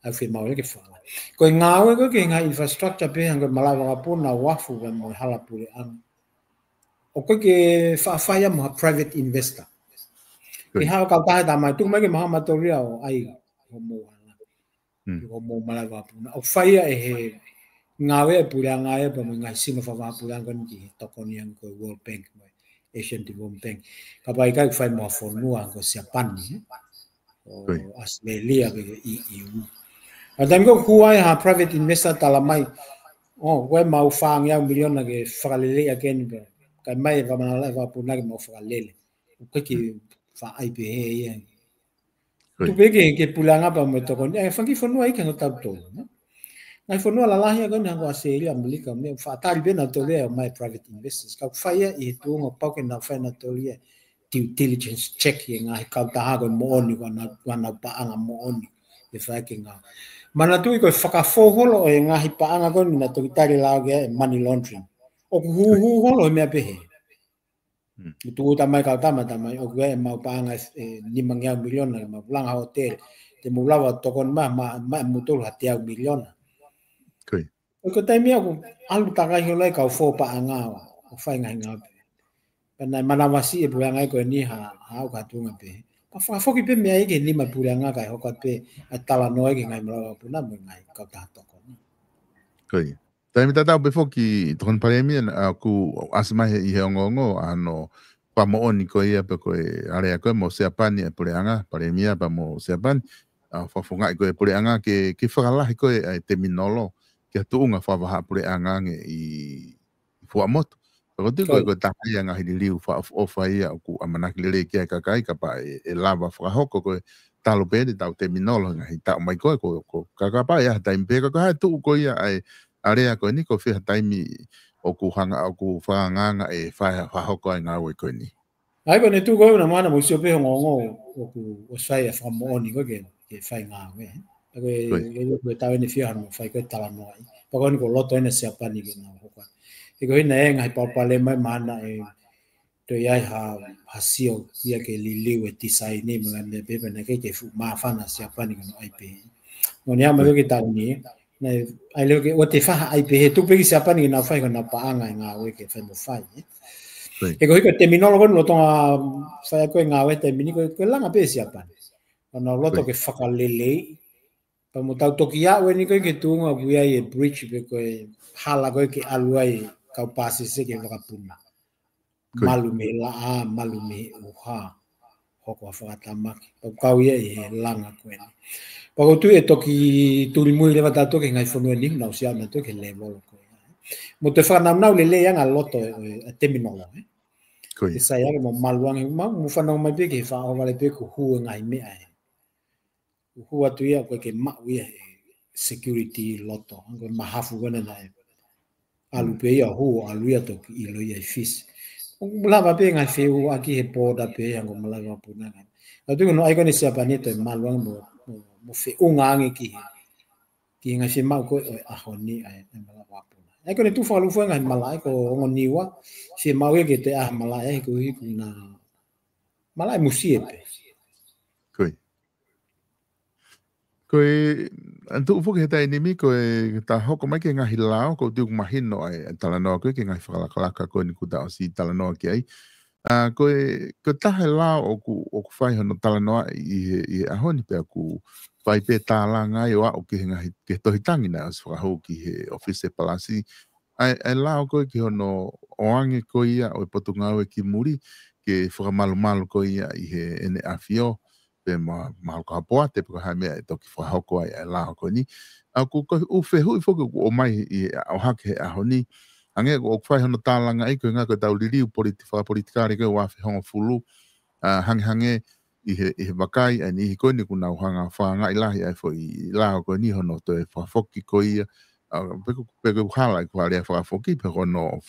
ʻAi fiemaʻu ia ke fala. Ko e ngāue ko ē ki he ngaahi infrastructure pehē hangē ko e malaʻe vakapuna, uafu pea mo e hala puleʻanga. ʻOku ʻikai ke faʻa fai ia mo ha private investor. Ke haʻu kautaha ʻe taha mai, tuku mai ke maha matoria ʻo ʻai homou hala. Homou malaʻe vakapuna. ʻOku fai ia ʻe he ngāue ʻa e puleʻanga ia pea mo e ngaahi sino fakavahaʻapuleʻanga ko eni ki he tokoni ange ko e World Bank mo e Asian Development Bank. Kapau ʻikai ʻoku fai mo ha fonua ko Siapani, ē? ʻO ʻAositelēlia pe ko e E U. ʻA e taimi ko ē ʻoku hū ai ha private investor tala mai, ʻo, ko e mau fāngeau miliona ke fakaleleiʻaki eni pea. Kae ʻomai e malaʻe vakapuna ke mau fakalele. ʻOku ʻikai ke faʻa ʻai pehē ia. Tuʻu pē ke, ke puleʻanga pea mo e tokoni. ʻE fanga kiʻi fonua ʻi he ngaahi taʻu tolu, nē? Ngaahi fonua lalahi ʻa ko eni hangē ko ʻAositelēlia, ʻAmelika, mo e faʻa tali pē nautolu ia ʻo ʻomai private investors. Ka ʻoku fai ia ʻi he tuʻunga pau ke nau fai nautolu ia due diligence check ʻi he ngaahi kautaha ko e moʻoni, ko ʻenau, ko ʻenau paʻanga moʻoni ʻe fai ki he ngāue. Manatuʻi ko e fakafou holo ʻo e ngaahi paʻanga ko eni naʻa toki tali lao ki ai ʻe money laundering. ʻOku hūhū holo he meʻa pehē. Tuku tamai kau tama tamai, ʻoku ʻi ai ʻemau paʻanga ʻe nimangeau miliona, ʻemau langa hōtele, te mou lava tokoni mai, mai, mai mutolu ha teau miliona. Ko e taimi ia ʻoku ʻalu takai holo ai kau fō paʻanga ʻo fai ngaahi ngāue. Pea naʻe manavasiʻi e puleʻanga ia ko eni ha, ha ʻoku ha tuʻunga pē. Pea fakafoki pē meʻa ia ki he nima puleʻanga kae hoko atu pē ʻa e talanoa ki he ngaahi malava puna mo e ngaahi kautaha tokoni. Taimi tatau pē foki Tokoni Palēmia, ʻa, ʻoku ʻasi mai he, ʻi he ongoongo, ʻa hono fakamoʻoni ko ia pē ko e alea ko ē mo Siapani e puleʻanga, Palēmia pea mo Siapani, ʻa, fakafofongaʻi ko e puleʻanga ke, ke fakalahi ko e, ʻa e teminolo, ki ha tuʻunga fakavahaʻapuleʻanga ange ʻi, ʻi Fuaʻamotu. Pea ko e tuʻu ko e, ko e taha ia ngaahi liliu fakaʻofoʻofa ia ʻoku ʻamanaki lelei ki ai kakai kapau ʻe, ʻe lava fakahoko ko e talu pē ʻetau teminolo ngaahi taʻu mai ko ē, ko, ko, ka, kapau ʻe ʻi ai ha taimi pē, ka ko e hā e tuʻu ko ia ʻa e alea ko eni, ko fē ha taimi ʻoku hanga, ʻoku fakaangaanga ʻe fai, fakahoko ai ngāue ko eni. ʻA ia ko ʻene tuʻu ko ē naʻa mou sio pē he ongoongo ʻoku ʻosi fai ʻa e fakamoʻoni ko ē ke, ke fai ngāue. ʻA ia ko e, ko e taʻu eni fiha mo fai ko e talanoa ai. Pea ko eni ko e loto eni ʻa Siapani ke nau hoko. He ko e hā e ngaahi palopalema ia mahalo ʻe toe ʻi ai ha, ha sio ia ke liliu e tisaini mo e ngaahi meʻa pehē pea naʻe ʻikai ke fuʻu māfana Siapani ke nau ʻai pē. Mo ʻene ʻomai ko ē ki he taʻu ni, naʻe ʻai leva ke ʻoua te fai ha ʻai pē he tuʻu pē ki Siapani ke nau fai ko ʻenau paʻanga e ngāue ke fai mo fai, ē. He ko e hā e teminolo ko eni lolotonga fai ko ē ngāue he taimi ni ko e, ko e langa pē Siapani. Ko ʻenau loto ke fakaleleiʻi. Pea mo tau toki aʻu eni ko ē ki he tuʻunga ʻoku ʻi ai e bridge pe ko e hala ko ē ke ʻalu ai kau pāsese ki he vakapuna. Malu mei he laʻā, malu mei he ʻuha. Hoko ʻa e fakatamaki. Pea ʻoku kau ia ʻi he langa ko eni. Pea ʻoku ou tui ʻe toki tulimui leva tautolu ki he ngaahi fonua ni, nau ʻosi aʻu nautolu ki he lēvolo ko ia. Mo toe fakanaunau lelei ange ʻa e loto ʻo e, ʻa e teminolo, ē. Ke sai ange mo malu ange, mo, mo fanongo mai pē ki he faʻo vale pē kuo hū e ngaahi meʻa, ē. Kuo hū atu ia ko e ke maʻu ia he security loto, ko e mahafu ko ena naʻe ʻalu pē ia hū, ʻalu ia toki ʻilo ia ʻi Fisi. ʻOku lava pē ngaahi feʻunga ki he border pē ia ko e malaʻe vakapuna. Ka tuʻu ko eni ʻai ko eni Siapani toe malu ange mo, mo, mo feʻunga ange ki he, ki he ngaahi fiemaʻu ko ē ʻo e ʻaho ni ʻa e, ʻa e malaʻe vakapuna. ʻAi ko ʻene tuʻu fakalūkufua ngaahi malaʻe ko Ongo Niua, fiemaʻu ia ke toe ʻai ha malaʻe he ko e hā, ko ʻena malaʻe musie pē. Ko ia. Ko e, ʻa e tuʻu foki he taimi ni ko e, ta hoko mai ki he ngaahi lao, ʻoku ou tui ʻoku mahino ai ʻa e talanoa ko ē ki he ngaahi fakalakalaka ko eni kuo ta ʻosi talanoa ki ai. ʻA, ko e, ko e taha e lao ʻoku, ʻoku fai hono talanoa ʻi he, ʻi he ʻaho ni pea ʻoku fai pē tālanga ai ʻo aʻu ki he ngaahi, ki he tohi tangi naʻe ʻosi fakahū ki he ʻOfisi Palasi. ʻA e, ʻa e lao ko ē ki hono ʻoange ko ia ʻo e Potungāue ki muli, ke fakamalumalu ko ia ʻi he ʻEne ʻAfio, pe ma, mahalo ko ha poate, pe ko ha meʻa ʻe toki fakahoko ai ʻa e lao ko eni. ʻA, ʻoku, ko e ʻū fehuʻi foki ʻoku ʻomai ʻi he ʻohake he ʻaho ni. Hangē ʻoku fai hono tālangaʻi ko e ngaahi ko ʻetau liliu politi-, fakapolitikale ko e ua afe hongofulu. ʻA, hangehangē ʻi he, ʻi he vakai ʻa e niʻihi ko eni ʻoku nau hanga fakaangaʻi lahi ʻa e foʻi lao ko eni hono toe fakafoki ko ia. ʻA, pe ko, pe ko e hala ʻi he kuo lea fakafoki, pe ko hono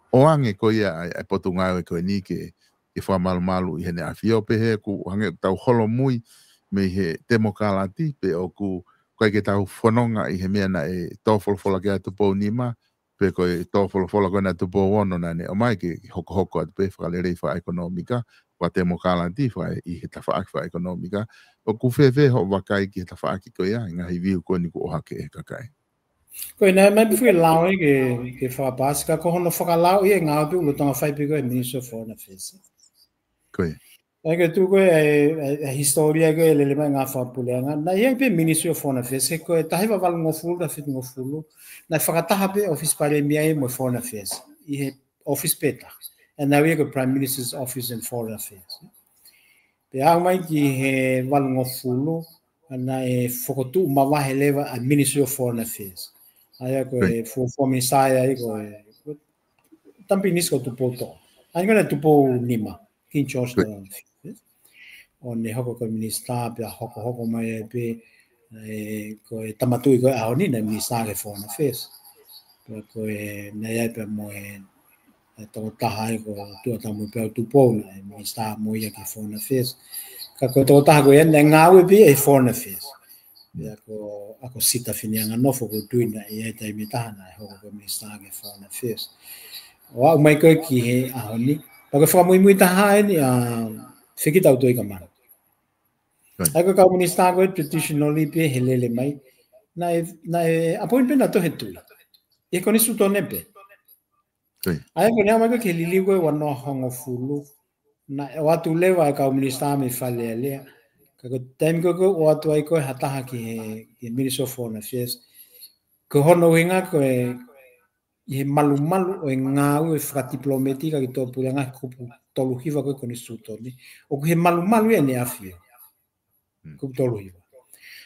ʻoange ko ia ʻa e, ʻa e Potungāue ko eni ke, ke fakamalumalu ʻi heʻene ʻAfio pehē ʻoku hangē ʻoku tau holomui mei he temokalati pe ʻoku ʻikai ke tau fononga ʻi he meʻa naʻe tō folofola ki ai ʻa Tupou Nima, pe ko e tō folofola ko ena ʻa Tupou Ono naʻa ne ʻomai ke, ke hokohoko atu pē fakalelei fakaʻekonōmika, fakatemokalati, faka-, ʻi he tafaʻaki fakaʻekonōmika. ʻOku fēfē hoʻo vakai ki he tafaʻaki ko ia, ʻi he ngaahi view ko eni kuo ʻohake ʻe he kakai? Ko ia, naʻe ʻomai pē foki e lao ia ke, ke fakapaasi ka ko hono fakalao ia e ngāue pē ʻoku lolotonga fai pē ko ē Ministry of Foreign Affairs. Ko ia. ʻAi ko e tuʻu ko ē ʻa e, ʻa e, ʻa e hisitōlia ko ē lele mai ngaahi fakapuleʻanga. Naʻe ʻi ai pē Ministry of Foreign Affairs, he ko e taha hiva valungofulu, taha fitungofulu. Naʻe fakataha pē ʻOfisi Palēmia ia mo e Foreign Affairs. ʻI he ʻofisi pē taha. ʻA ia ko e Prime Minister's Office and Foreign Affairs. Pea aʻu mai ki he valungofulu, naʻe fokotuʻu mavahe leva ʻa e Ministry of Foreign Affairs. ʻA ia ko e fuofua minisitā ia ko e, ko e Tama Pilinisi ko Tupou Toʻa. ʻA ia ko ena Tupou Nima, King George the Fifth. ʻo ne hoko ko e minisitā pea hokohoko mai ai pē, ē, ko e tama tuʻi ko ē ʻaho ni naʻe minisitā ki he Foreign Affairs. Pea ko e, naʻe ʻi ai pē mo e, e tokotaha ai ko Tuʻatamui Peau Tupou naʻe minisitā mo ia ki he Foreign Affairs. Ka ko e tokotaha ko ia naʻe ngāue pē ʻi he Foreign Affairs. Pea ko, ʻa ko Sita Fineanganofo ko e tuʻi naʻe ʻi ai taimi ʻe taha naʻe hoko ko e minisitā ki he Foreign Affairs. ʻO aʻu mai ko ē ki he ʻaho ni. Pea ko e fakamuimui taha eni ʻa Fekitautoi Kamana. Right. ʻA ia ko e kau minisitā ko ē traditionally pē he lele mai. Naʻe, naʻe appoint pē naʻe tohi he tuʻi. ʻI he konisitūtone pē. Right. ʻA ia ko e naʻe aʻu mai ko ē ki he liliu ko ē ua noa hongofulu. Naʻe ʻoatu leva e kau minisitā mei Fale Alea. Ka ko e taimi ko ē ʻoku ʻoatu ai ko ē ha taha ki he, ki he Ministry of Foreign Affairs. Ko hono ʻuhinga ko e ʻi he malumalu ʻo e ngāue fakatipilōmētika ki tuʻapuleʻanga he kupu tolu hiva ko ē konisitūtone. ʻOku ʻi he malumalu ia ʻEne ʻAfio. Hmm. Kupu tolu hiva.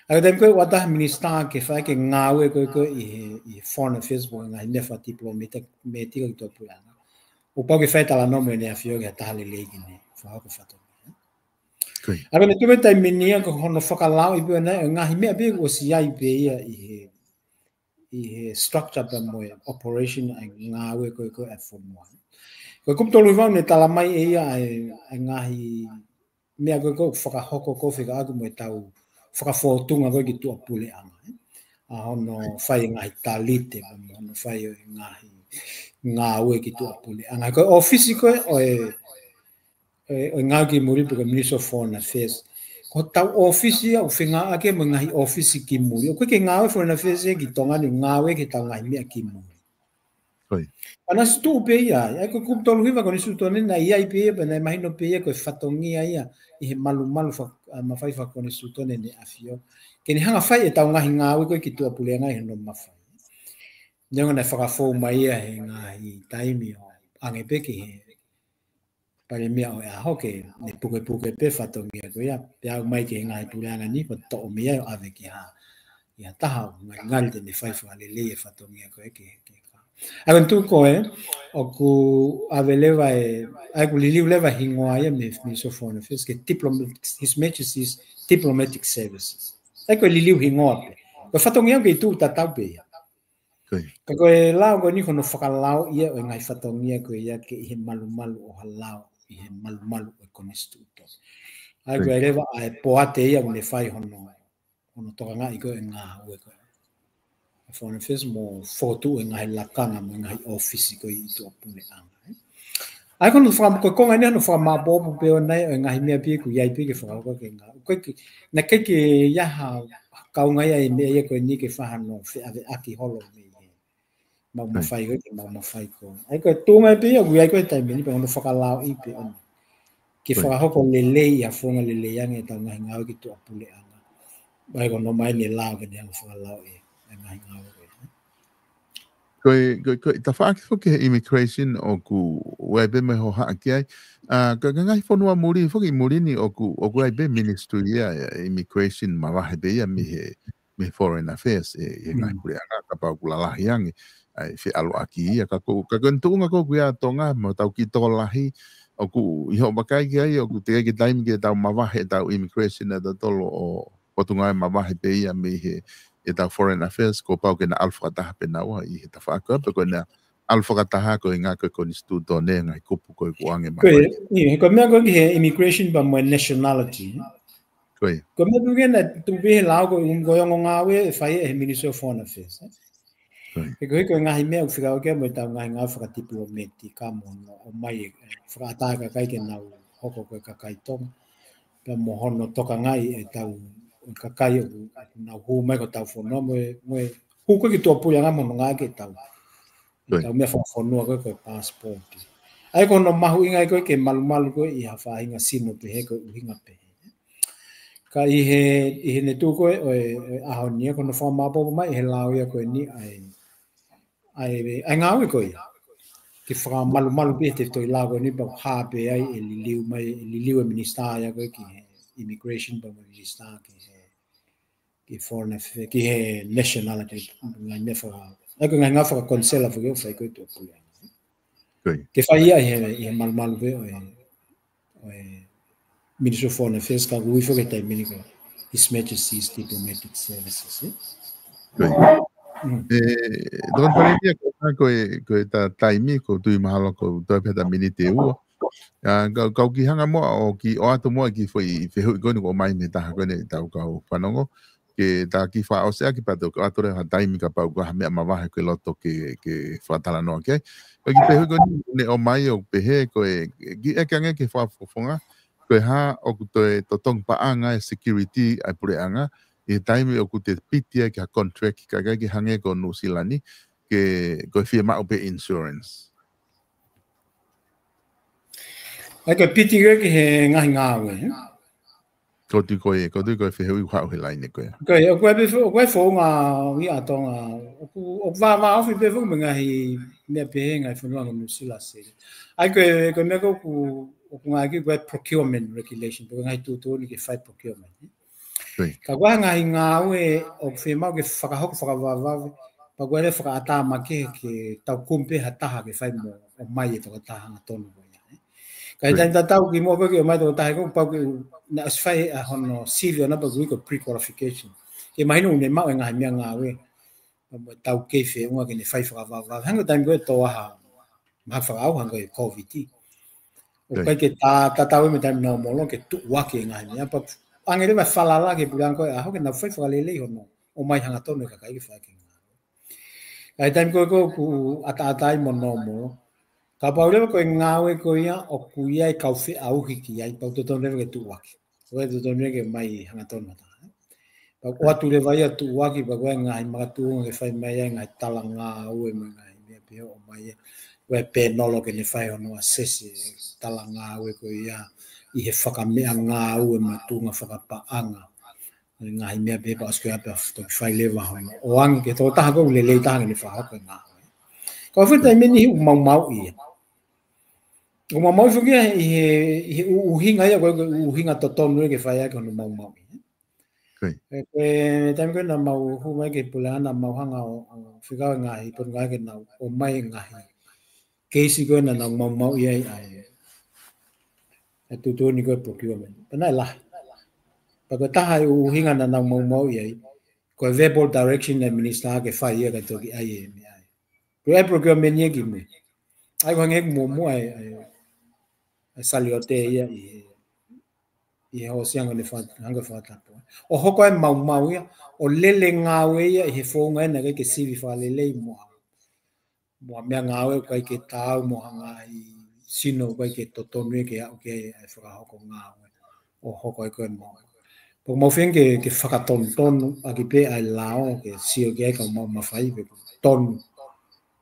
ʻA ia ko e taimi ko ē ʻoatu ha minisitā ke fai ke ngāue ko ē ko ē ʻi he, ʻi he Foreign Affairs mo e ngaahi meʻa fakatipilōmētika, mētika ki tuʻapuleʻanga. ʻOku pau ke fai talanoa mo ʻEne ʻAfio ke ha taha lelei ke ne fakahoko fatongia. Ko ia. ʻA ia ko e tuʻu ko ē taimi ni ia ko hono fakalaoʻi pē ʻo e ngaahi meʻa pē ʻosi ʻi ai pē ia ʻi he ʻi he structure pea mo e operation ʻa e ngāue ko ē ko ē ʻa e fonua. Ko e kupu tolu hiva naʻe tala mai ʻe ia ʻa e, ʻa e ngaahi meʻa ko ē ʻoku fakahoko ko ē fekauʻaki mo ʻetau fakafōtunga ko ē ki tuʻapuleʻanga, ē. ʻA hono fai e ngaahi talite, pea mo hono fai ʻo e ngaahi ngāue ki tuʻapuleʻanga. Ko e ʻōfisi ko ē ʻo e ʻo e, ʻo e ngāue ki muli pe ko e Ministry of Foreign Affairs. Ko hotau ʻōfisi ia ʻoku fengāueʻaki mo e ngaahi ʻōfisi ki muli. ʻOku ʻikai ke ngāue Foreign Affairs ia ki Tonga ni, ngāue ki heʻetau ngaahi meʻa ki muli. Ko ia. Pea naʻe ʻosi tuʻu pē ia, ʻa ia ko e kupu tolu hiva konisitūtone naʻe ʻi ai pē ia, pea naʻe mahino pē ia ko e fatongia ia ʻi he malumalu fa-, ʻa e mafai fakakonisitūtone ʻEne ʻAfio. Ke ne hanga fai ʻetau ngaahi ngāue ko ē ki tuʻapuleʻanga ʻi hono mafai. Neongo naʻe fakafou mai ia he ngaahi taimi ʻo ʻange pē ki he Palēmia ʻo e ʻaho ke ne pukepuke pē fatongia ko ia, pea aʻu mai ki he ngaahi puleʻanga ni, ko e toʻo mei ai ʻo ʻave ki ha, ki ha taha ʻoku ngali, ngali te ne fai fakalelei e fatongia ko ē ke, ke ka. ʻA ia ko e tuʻu ko ē, ʻoku ʻave leva e, ʻa ia ʻoku liliu leva e hingoa ia mei he Ministry of Foreign Affairs, ke diplomat-, His Majesty's Diplomatic Services. ʻA ia ko e liliu hingoa pē. Ko e fatongia ʻoku kei tuʻu tatau pē ia. Ko ia. Ka ko e lao ko eni ko hono fakalaoʻi ia ʻo e ngaahi fatongia ko ia ke ʻi he malumalu ʻo ha lao, ʻi he malumalu ʻo e konisitūtone. ʻA ia ko ia. Ko e leva ʻa e poate ia ʻoku ne fai hono, hono tokangaʻi ko ē ngāue ko ē. Foreign Affairs mo fokotuʻu e ngaahi lakanga mo e ngaahi ʻōfisi ko ē ʻi tuʻapuleʻanga. ʻA ia ko hono faka-, ko e konga eni hono fakamāʻopoʻopo pē ʻo e ngaahi meʻa pē ʻoku ʻi ai pē ke fakahoko ke ngā-, ko e ki-, naʻe ʻikai ke ʻi ai ha kaunga ia e meʻa ia ko eni ke fai hano feʻaveʻaki holo mei he maʻu mafai ko ē ke maʻu mafai ko ē. ʻA ia ko e tuʻunga pē ia ʻoku ʻi ai ko ē he taimi ni pē hono fakalaoʻi pē ʻo ne ke fakahoko lelei ʻa e founga lelei ange ʻetau ngaahi ngāue ki tuʻapuleʻanga. ʻA ia ko hono ʻomai ʻene lao ke ne hanga fakalaoʻi e ngaahi ngāue ko ē. Ko e, ko e, ko e tafaʻaki foki he immigration ʻoku ʻi ai pē mo e hohaʻa ki ai. ʻA, ka, ka ngaahi fonua muli, foki muli ni ʻoku, ʻoku ʻi ai pē ministry ia, e immigration mavahe pē ia mei he, mei he foreign affairs, e, e ngaahi puleʻanga, kapau ʻoku lalahi ange, ʻa e feʻaluʻaki ia, ka ko, ka ko e tuʻunga ko ē ʻoku ʻi ai ʻa Tonga, mo ʻetau kiʻi tokolahi, ʻoku ʻi hoʻo vakai ki ai, ʻoku teʻeki ke taimi ke tau mavahe ʻetau immigration ʻa tautolu ʻo, Potungāue mavahe pē ia mei he, ʻetau foreign affairs, kuo pau ke na ʻalu fakataha pē naua ʻi he tafaʻaki, pe ko ʻena ʻalu fakataha ko e ngaahi ko e konisitūtone, ngaahi kupu ko ē kuo ʻoange mai. Ko e, ʻi he, ko e meʻa ko ē ki he immigration pea mo e nationality. Ko e. Ko e meʻa pē ke na tuʻu pē he lao ko e, ko e ongo ngāue ʻe fai ʻe he Ministry of Foreign Affairs. Ko e. He ko e, ko e ngaahi meʻa ʻoku fekauʻaki mo ʻetau ngaahi ngāue fakatipilōmētika mo hono ʻomai e, e fakaʻatā e kakai ke nau hoko ko e kakai Tonga. Pea mo hono tokangaʻi ʻetau kakai ʻoku, ʻoku nau hū mai ki hotau fonua mo e, mo e hū ko ē ki tuʻapuleʻanga mo hono ngāueʻaki ʻetau, ʻetau meʻa fakafonua ko ē ko e passport. ʻA ia ko hono mahuʻinga ia ko ē ke malumalu ko ē ʻi ha faʻahinga sino pehē ko e ʻuhinga pehē. Ka ʻi he, ʻi he ne tuʻu ko ē ʻo e, ʻo e ʻaho ni ia ko hono fakamāʻopoʻopo mai ʻe he lao ia ko eni ʻa e ʻa e, ʻa e ngāue ko ia. Ke fakamalumalu pē he tefitoʻi lao ko eni pea hā pē ai e liliu mai, e liliu e minisitā ia ko ē ki he immigration pea mo e minisitā ki he, ki he foreign affairs, ki he nationality, ngaahi meʻa faka-, ʻa ia ko e ngaahi ngāue fakakonisela foki ʻoku fai ko ē tuʻapuleʻanga. Ko ia. Ke fai ia ʻi he, ʻi he malumalu pē ʻo e, ʻo e Ministry of Foreign Affairs, ka ʻoku ui foki he taimi ni ko e His Majesty's Diplomatic Services, ē? Ko ia. Mm. ʻE, Tokoni Palēmia, ko e, ko e, ko e ta taimi, ʻoku ou tui mahalo ʻoku toe pē ha miniti ʻe ua. ʻA, kau, kau kiʻi hanga muʻa ʻo kiʻi ʻoatu muʻa e kiʻi foʻi fehuʻi ko eni ʻoku ʻomai mei he taha ko eni ʻetau kau fanongo. Ke ta kiʻi fakaʻosi ʻaki pea toki ʻoatu leva ha taimi kapau ʻoku ʻi ai ha meʻa mavahe ʻoku ke loto ke, ke fakatalanoa ki ai. Ko e kiʻi fehuʻi ko eni naʻe ʻomai ʻo pehē ko e, kiʻi ʻeke ange ki he fakafofonga, ko e hā ʻoku toe totongi paʻanga e security ʻa e puleʻanga, ʻi he taimi ʻoku te piti ai ki ha contract ka ʻikai ke hangē ko Nuʻusila ni, ke, ko e fiemaʻu pē insurance. ʻA ia ko e piti ko ē ki he ngaahi ngāue, ē? Ko e tui ko e, ko e tui ko e fehuʻi ʻoku haʻu he laine ko ē. Ko e, ʻoku ʻi ai pē fo-, ʻoku ʻi ai founga ia ʻa Tonga, ʻoku, ʻoku vāvāofi pē foki mo e ngaahi meʻa pehē he ngaahi fonua ko Nuʻusila, Australia. ʻA ia ko e, ko e meʻa ko ē ʻoku, ʻoku ngāueʻaki ko e procurement regulation, pe ko e ngaahi tuʻutuʻuni ke fai procurement, ē? Ko ia. Ka ko e ngaahi ngāue ʻoku fiemaʻu ke fakahoko fakavavevave, pea ko e lele fakaʻatā makehe ke tau kumi pē ha taha ke fai mo ʻomai e tokotaha hangatonu ko ia, ē. Ka ʻi he taimi tatau kimuʻa ko ē ke ʻomai e tokotaha ko ē, pau ke u, naʻe ʻosi fai ʻa hono sivi ʻona pea ʻoku ui ko e pre-qualification. Ke mahino ʻoku ne maʻu e ngaahi meʻangāue, pea mo e taukei feʻunga ke ne fai fakavavevave. Hangē ko e taimi ko ē tō ai ha mahaki fakaʻauha, hangē ko e Covid. ʻOku ʻikai ke ta-, tatau ia mo e taimi nōmolo ke tuʻuaki e ngaahi meʻa. Pea ʻoange leva e falala ki he puleʻanga ko ē ʻaho ke nau fai fakalelei hono ʻomai hangatonu e kakai ke fai ʻaki e ngāue. Ka ʻi he taimi ko ē ʻoku ʻataʻatā ai mo nōmolo, kapau leva ko e ngāue ko ia ʻoku ʻi ai e kau feʻauhi ki ai, pea ʻoku totonu leva ke tuʻuaki. ʻOku totonu leva ke ʻomai hangatonu ha taha. Pea ʻoatu leva ia tuʻuaki, pea ko e ngaahi makatuʻunga ke fai mai ai e ngaahi talangāue mo e ngaahi meʻa pehē ʻo ʻomai ai. Ko e pēnolo ke ne fai hono assess e talangāue ko ia ʻi he fakameʻangāue mo e tuʻunga fakapaʻanga. Ngaahi meʻa pehē pea ʻosi ko ia pea toki fai leva hono ʻoange ki he tokotaha ko ē ʻoku lelei taha ke ne fakahoko e ngāue. Ka ʻoku ʻi ai e taimi ʻe niʻihi ʻoku maumauʻi ia. ʻOku maumauʻi foki ia ʻi he, ʻi he ʻu-, ʻuhinga ia ko e, ko e ʻuhinga totonu ia ke fai ʻaki hono maumauʻi. Ko ia. Ē, ko e taimi ko ē naʻa mau hū mai ki he puleʻanga naʻa mau hanga ʻo, ʻo fekau e ngaahi potungāue ke nau ʻomai e ngaahi keisi ko ē naʻa nau maumauʻi ai ʻa e, ʻa e tuʻutuʻuni ko ē procurement. Pea naʻe lahi. Pea ko e taha e ʻuhinga naʻa nau maumauʻi ai, ko e verbal direction ʻa e minisitā ke fai ia kae toki ʻai e meʻa ia. Ko e procurement ia ki mui. ʻA ia ʻoku hangē ʻoku muʻomuʻa e, e, e Saliote ia ʻi he, ʻi he hoosi ange ne fa-, hanga fakatapu. ʻO hoko e maumau ia, ʻo lele ngāue ia ʻi he founga ʻena ʻikai ke sivi fakalelei mo ha, mo ha meʻangāue ʻoku ʻikai ke taau mo ha ngaahi sino ʻoku ʻikai ke totonu ia ke aʻu ki ai e fakahoko ngāue. ʻO hoko ai ko e mau. Pea ʻoku mau feinga ke, ke fakatonutonu ʻaki pē ʻa e lao, ke sio ki ai ka mau mafai pe ʻoku tonu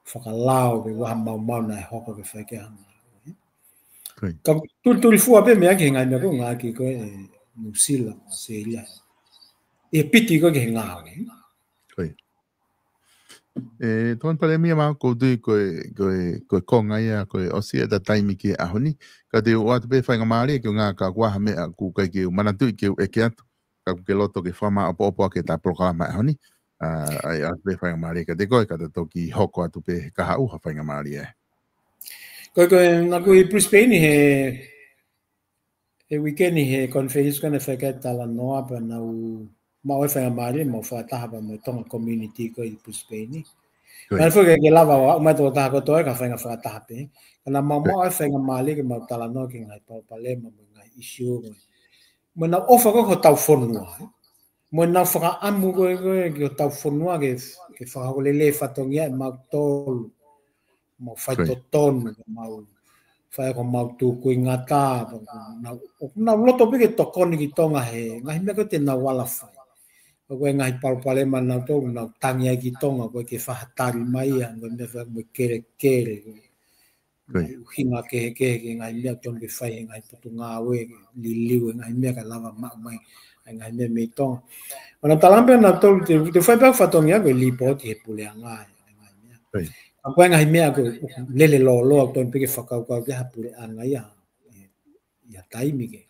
fakalao pe ʻoku ʻi ai ha maumau naʻe hoko ke fai ki ai ha ngāue. Ko ia. Ka tulitulifua pē meʻa ki he ngaahi meʻa ko ē ʻoku ngāueʻaki ko ē ʻe Nuʻusila mo ʻAositelēlia. ʻI he piti ko ē ki he ngāue. Ko ia. ʻE, Tokoni Palēmia, mahalo ʻoku ou tui ko e, ko e, ko e konga ia, ko e ʻosi ʻeta taimi ki he ʻaho ni. Ka te u ʻoatu pē faingamālie ke u ngāueʻaki ha meʻa ʻoku ʻikai ke u manatuʻi ke u ʻeke atu. Ka ʻoku ke loto ke fakamāʻopoʻopo ʻaki ʻeta polokalama he ʻaho ni. ʻA, ʻai ʻoatu pē faingamālie kiate koe, ka ta toki hoko atu pē he kahaʻu ha faingamālie. Ko e, ko e, naʻa ku ʻi Brisbane he, he uike ni he conference ko ē naʻe fai ki ai e talanoa pea naʻa ku maʻu e faingamālie, mau fakataha pea mo e Tonga community ko ē ʻi Brisbane ni. Ko ia. Mahalo foki ke lava ʻo aʻu mai e tokotaha kotoa ia ka fainga fakataha pē. Ka naʻa mau maʻu e faingamālie ke mau talanoa ki he ngaahi palopalema mo e ngaahi issue mo e, mo ʻenau ʻofa ko ē ki hotau fonua, ē. Mo ʻenau fakaʻamu ko ē, ko ē ki hotau fonua ke, ke fakahoko lelei e fatongia ʻe mautolu. Mau fai totonu, mau fai ko ē mau tukuingata, nau, nau loto pē ke tokoni ki Tonga he ngaahi meʻa ko ē te nau ala fai. Ko e ngaahi palopalema nautolu, nau tangi ai ki Tonga, ko e ke fahatali mai ia, ko e meʻa fai mo e kelekele. Ko ia. Ngaahi ʻuhinga kehekehe ki he ngaahi meʻa totonu ke fai he ngaahi potungāue, liliu e ngaahi meʻa kae lava maʻu mai e ngaahi meʻa mei Tonga. ʻO nau tala pē nautolu te, te fai pē fatongia ko e lipooti he puleʻanga e ngaahi meʻa. Ko ia. Ka ko e ngaahi meʻa ko ē ʻoku lele lōloa ʻoku totonu pē ke fakakaukau ki ai ha puleʻanga ia, ʻi ha taimi ke,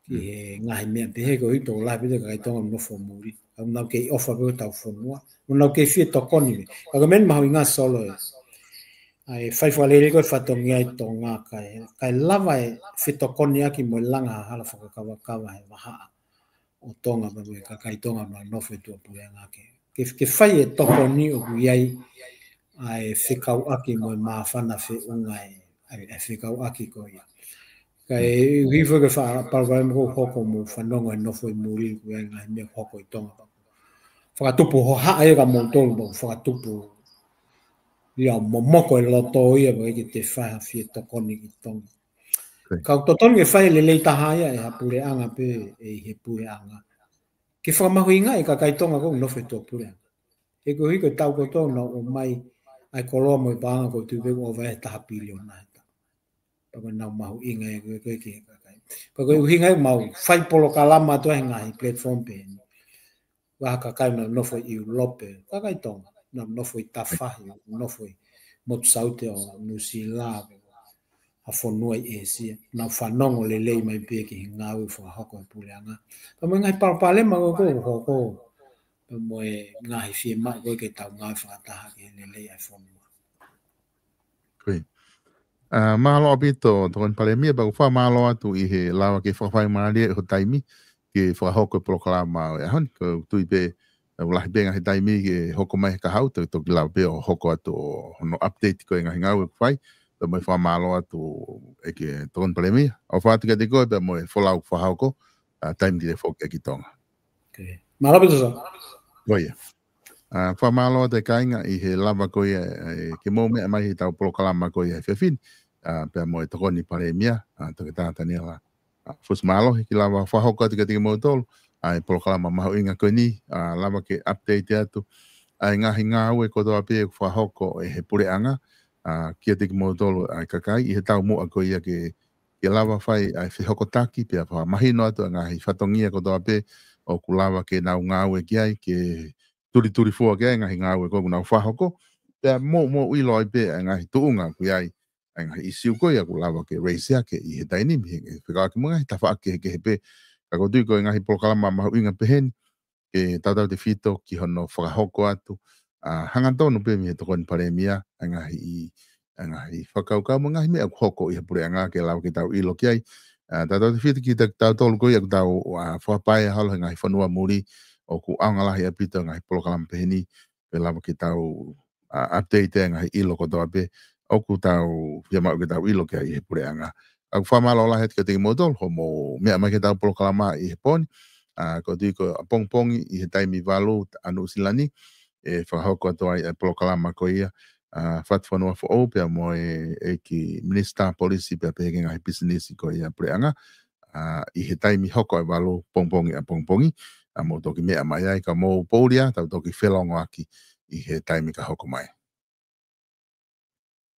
ki he ngaahi meʻa pehē ko ē ʻoku tokolahi pē ʻa e kakai Tonga ʻoku nofo muli. ʻOku nau kei ʻofa pē ki hotau fonua. ʻOku nau kei fie tokoni pē. Ka ko e meʻa mahuʻinga Solo ē. ʻa e fai fakalelei ko e fatongia ʻi Tonga kae, kae lava e fetokoniʻaki mo e langa hala fakakavakava he vahaʻa ʻo Tonga pea mo e kakai Tonga naʻa nau nofo ʻi tuʻapuleʻanga ke, ke, ke fai e tokoni ʻoku ʻi ai ʻa e fekauʻaki mo e māfana feʻunga e, ʻa e, ʻa e fekauʻaki ko ia. Kae ʻuhi foki ke faʻa palopalema ʻoku hoko mo fanongo he nofo ʻi muli ʻoku ʻi ai e ngaahi meʻa ʻoku hoko ʻi Tonga pea fakatupu hohaʻa ia kia moutolu pea fakatupu ia momoko e loto ia pea ʻikai ke te fai ha fie tokoni ki Tonga. Kau totonu ke fai lelei taha ia ʻe ha puleʻanga pē ʻe he puleʻanga. Ke fakamahuʻingaʻi e kakai Tonga ʻoku nofo ʻi tuʻapuleʻanga. He ko e hiko tau ko tau nau ʻomai ʻa e koloa mo e paʻanga ko e tui pē ʻoku ʻova he taha piliona he taʻu. Pea ko e nau mahuʻinga e ko e ko e ki he kakai. Pea ko e ʻuhinga ia ʻoku mau fai polokalama atu he ngaahi platform pehē ni. Vaha kakai naʻa nau nofo ʻi ʻIulope, kakai Tonga, naʻa nau nofo ʻi Tafahi, nofo ʻi motu saute ʻo Nuʻusila, ʻa e fonua ʻi ʻĒsia, nau fanongo lelei mai pē ki he ngāue fakahoko e puleʻanga. Pea mo e ngaahi palopalema ko ē ʻoku hoko, pea mo e ngaahi fiemaʻu ko ē ke tau ngāue fakataha ki he lelei ʻa e fonua. Koia. ʻA, mālō ʻaupito, Tokoni Palēmia, pea ʻoku fakamālō atu ʻi he lava ke fakafaingamālie ho taimi ke fakahoko e polokalama ʻo e ʻaho ni, ko e tui pē, ʻoku lahi pē ngaahi taimi ke hoko mai he kahaʻu, toki, toki lava pē ʻo hoko atu ʻo hono update ko e ngaahi ngāue ʻoku fai, pea mo e fakamālō atu ʻEiki Tokoni Palēmia. ʻOfa atu kiate koe, pea mo e folau ʻoku fakahoko, ʻa, taimi ke te foki ki Tonga. Mālō ʻaupito, Sā. Koia. ʻA, fakamālō atu e kāinga ʻi he lava ko ia, ʻe, ke mou meʻa mai he tau polokalama ko ia he efiafi ni, ʻa, pea mo e Tokoni Palēmia, ʻa, Toketā Taniela, ʻa, Fusimālohi ke lava fakahoko atu kiate kimoutolu, ʻa, e polokalama mahuʻinga ko eni, ʻa, lava ke update atu, ʻa, e ngaahi ngāue kotoa pē ʻoku fakahoko ʻe he puleʻanga, ʻa, kiate kimoutolu, ʻa, e kakai, ʻi he taumuʻa ko ia ke, ke lava fai, ʻa, e fehokotaki, pea fakamahino atu, ʻa, e ngaahi fatongia kotoa pē ʻoku lava ke nau ngāue ki ai, ke tulitulifua ki ai e ngaahi ngāue ko ē ʻoku nau fakahoko, pea mou, mou ʻilo ai pē ʻa e ngaahi tuʻunga ʻoku ʻi ai, ʻa e ngaahi ʻisiū ko ia ʻoku lava ke raise ake ʻi he taimi ni, he, he fekauʻaki mo e ngaahi tafaʻaki kehekehe pē, ka ʻoku ou tui ko e ngaahi polokalama mahuʻinga pehē ni, ke tautautefito ki hono fakahoko atu, ʻa, hangatonu pē mei he Tokoni Palēmia, ʻa e ngaahi ʻi, ʻa e ngaahi fakakaukau mo e ngaahi meʻa ʻoku hoko ʻi he puleʻanga ke lava ke tau ʻilo ki ai. ʻA, tautautefito kitautolu ko ia ʻoku tau, ʻa, fakapae holo he ngaahi fonua muli ʻoku ʻaonga lahi ʻaupito e ngaahi polokalama pehē ni, ke lava ke tau, ʻa, update e ngaahi ʻilo kotoa pē ʻoku tau fiemaʻu ke tau ʻilo ki ai ʻi he puleʻanga. ʻOku fakamālō lahi atu kiate kimoutolu, hoʻomou meʻa mai ki he tau polokalama ʻi he pō ni. ʻA, ʻoku ou tui ko ʻapongipongi ʻi he taimi valu ʻa Nuʻusila ni, ʻe fakahoko atu ai e polokalama ko ia, ʻa, Fatu Fonua Foʻou pea mo e ʻEiki Minisitā Polisi pea pehē ki he ngaahi pisinisi ko ia puleʻanga, ʻa, ʻi he taimi hoko e valu pongipongi ʻapongipongi, ʻa, mou toki meʻa mai ai ka mou pouli ā, tau toki felongoaki ʻi he taimi ka hoko mai.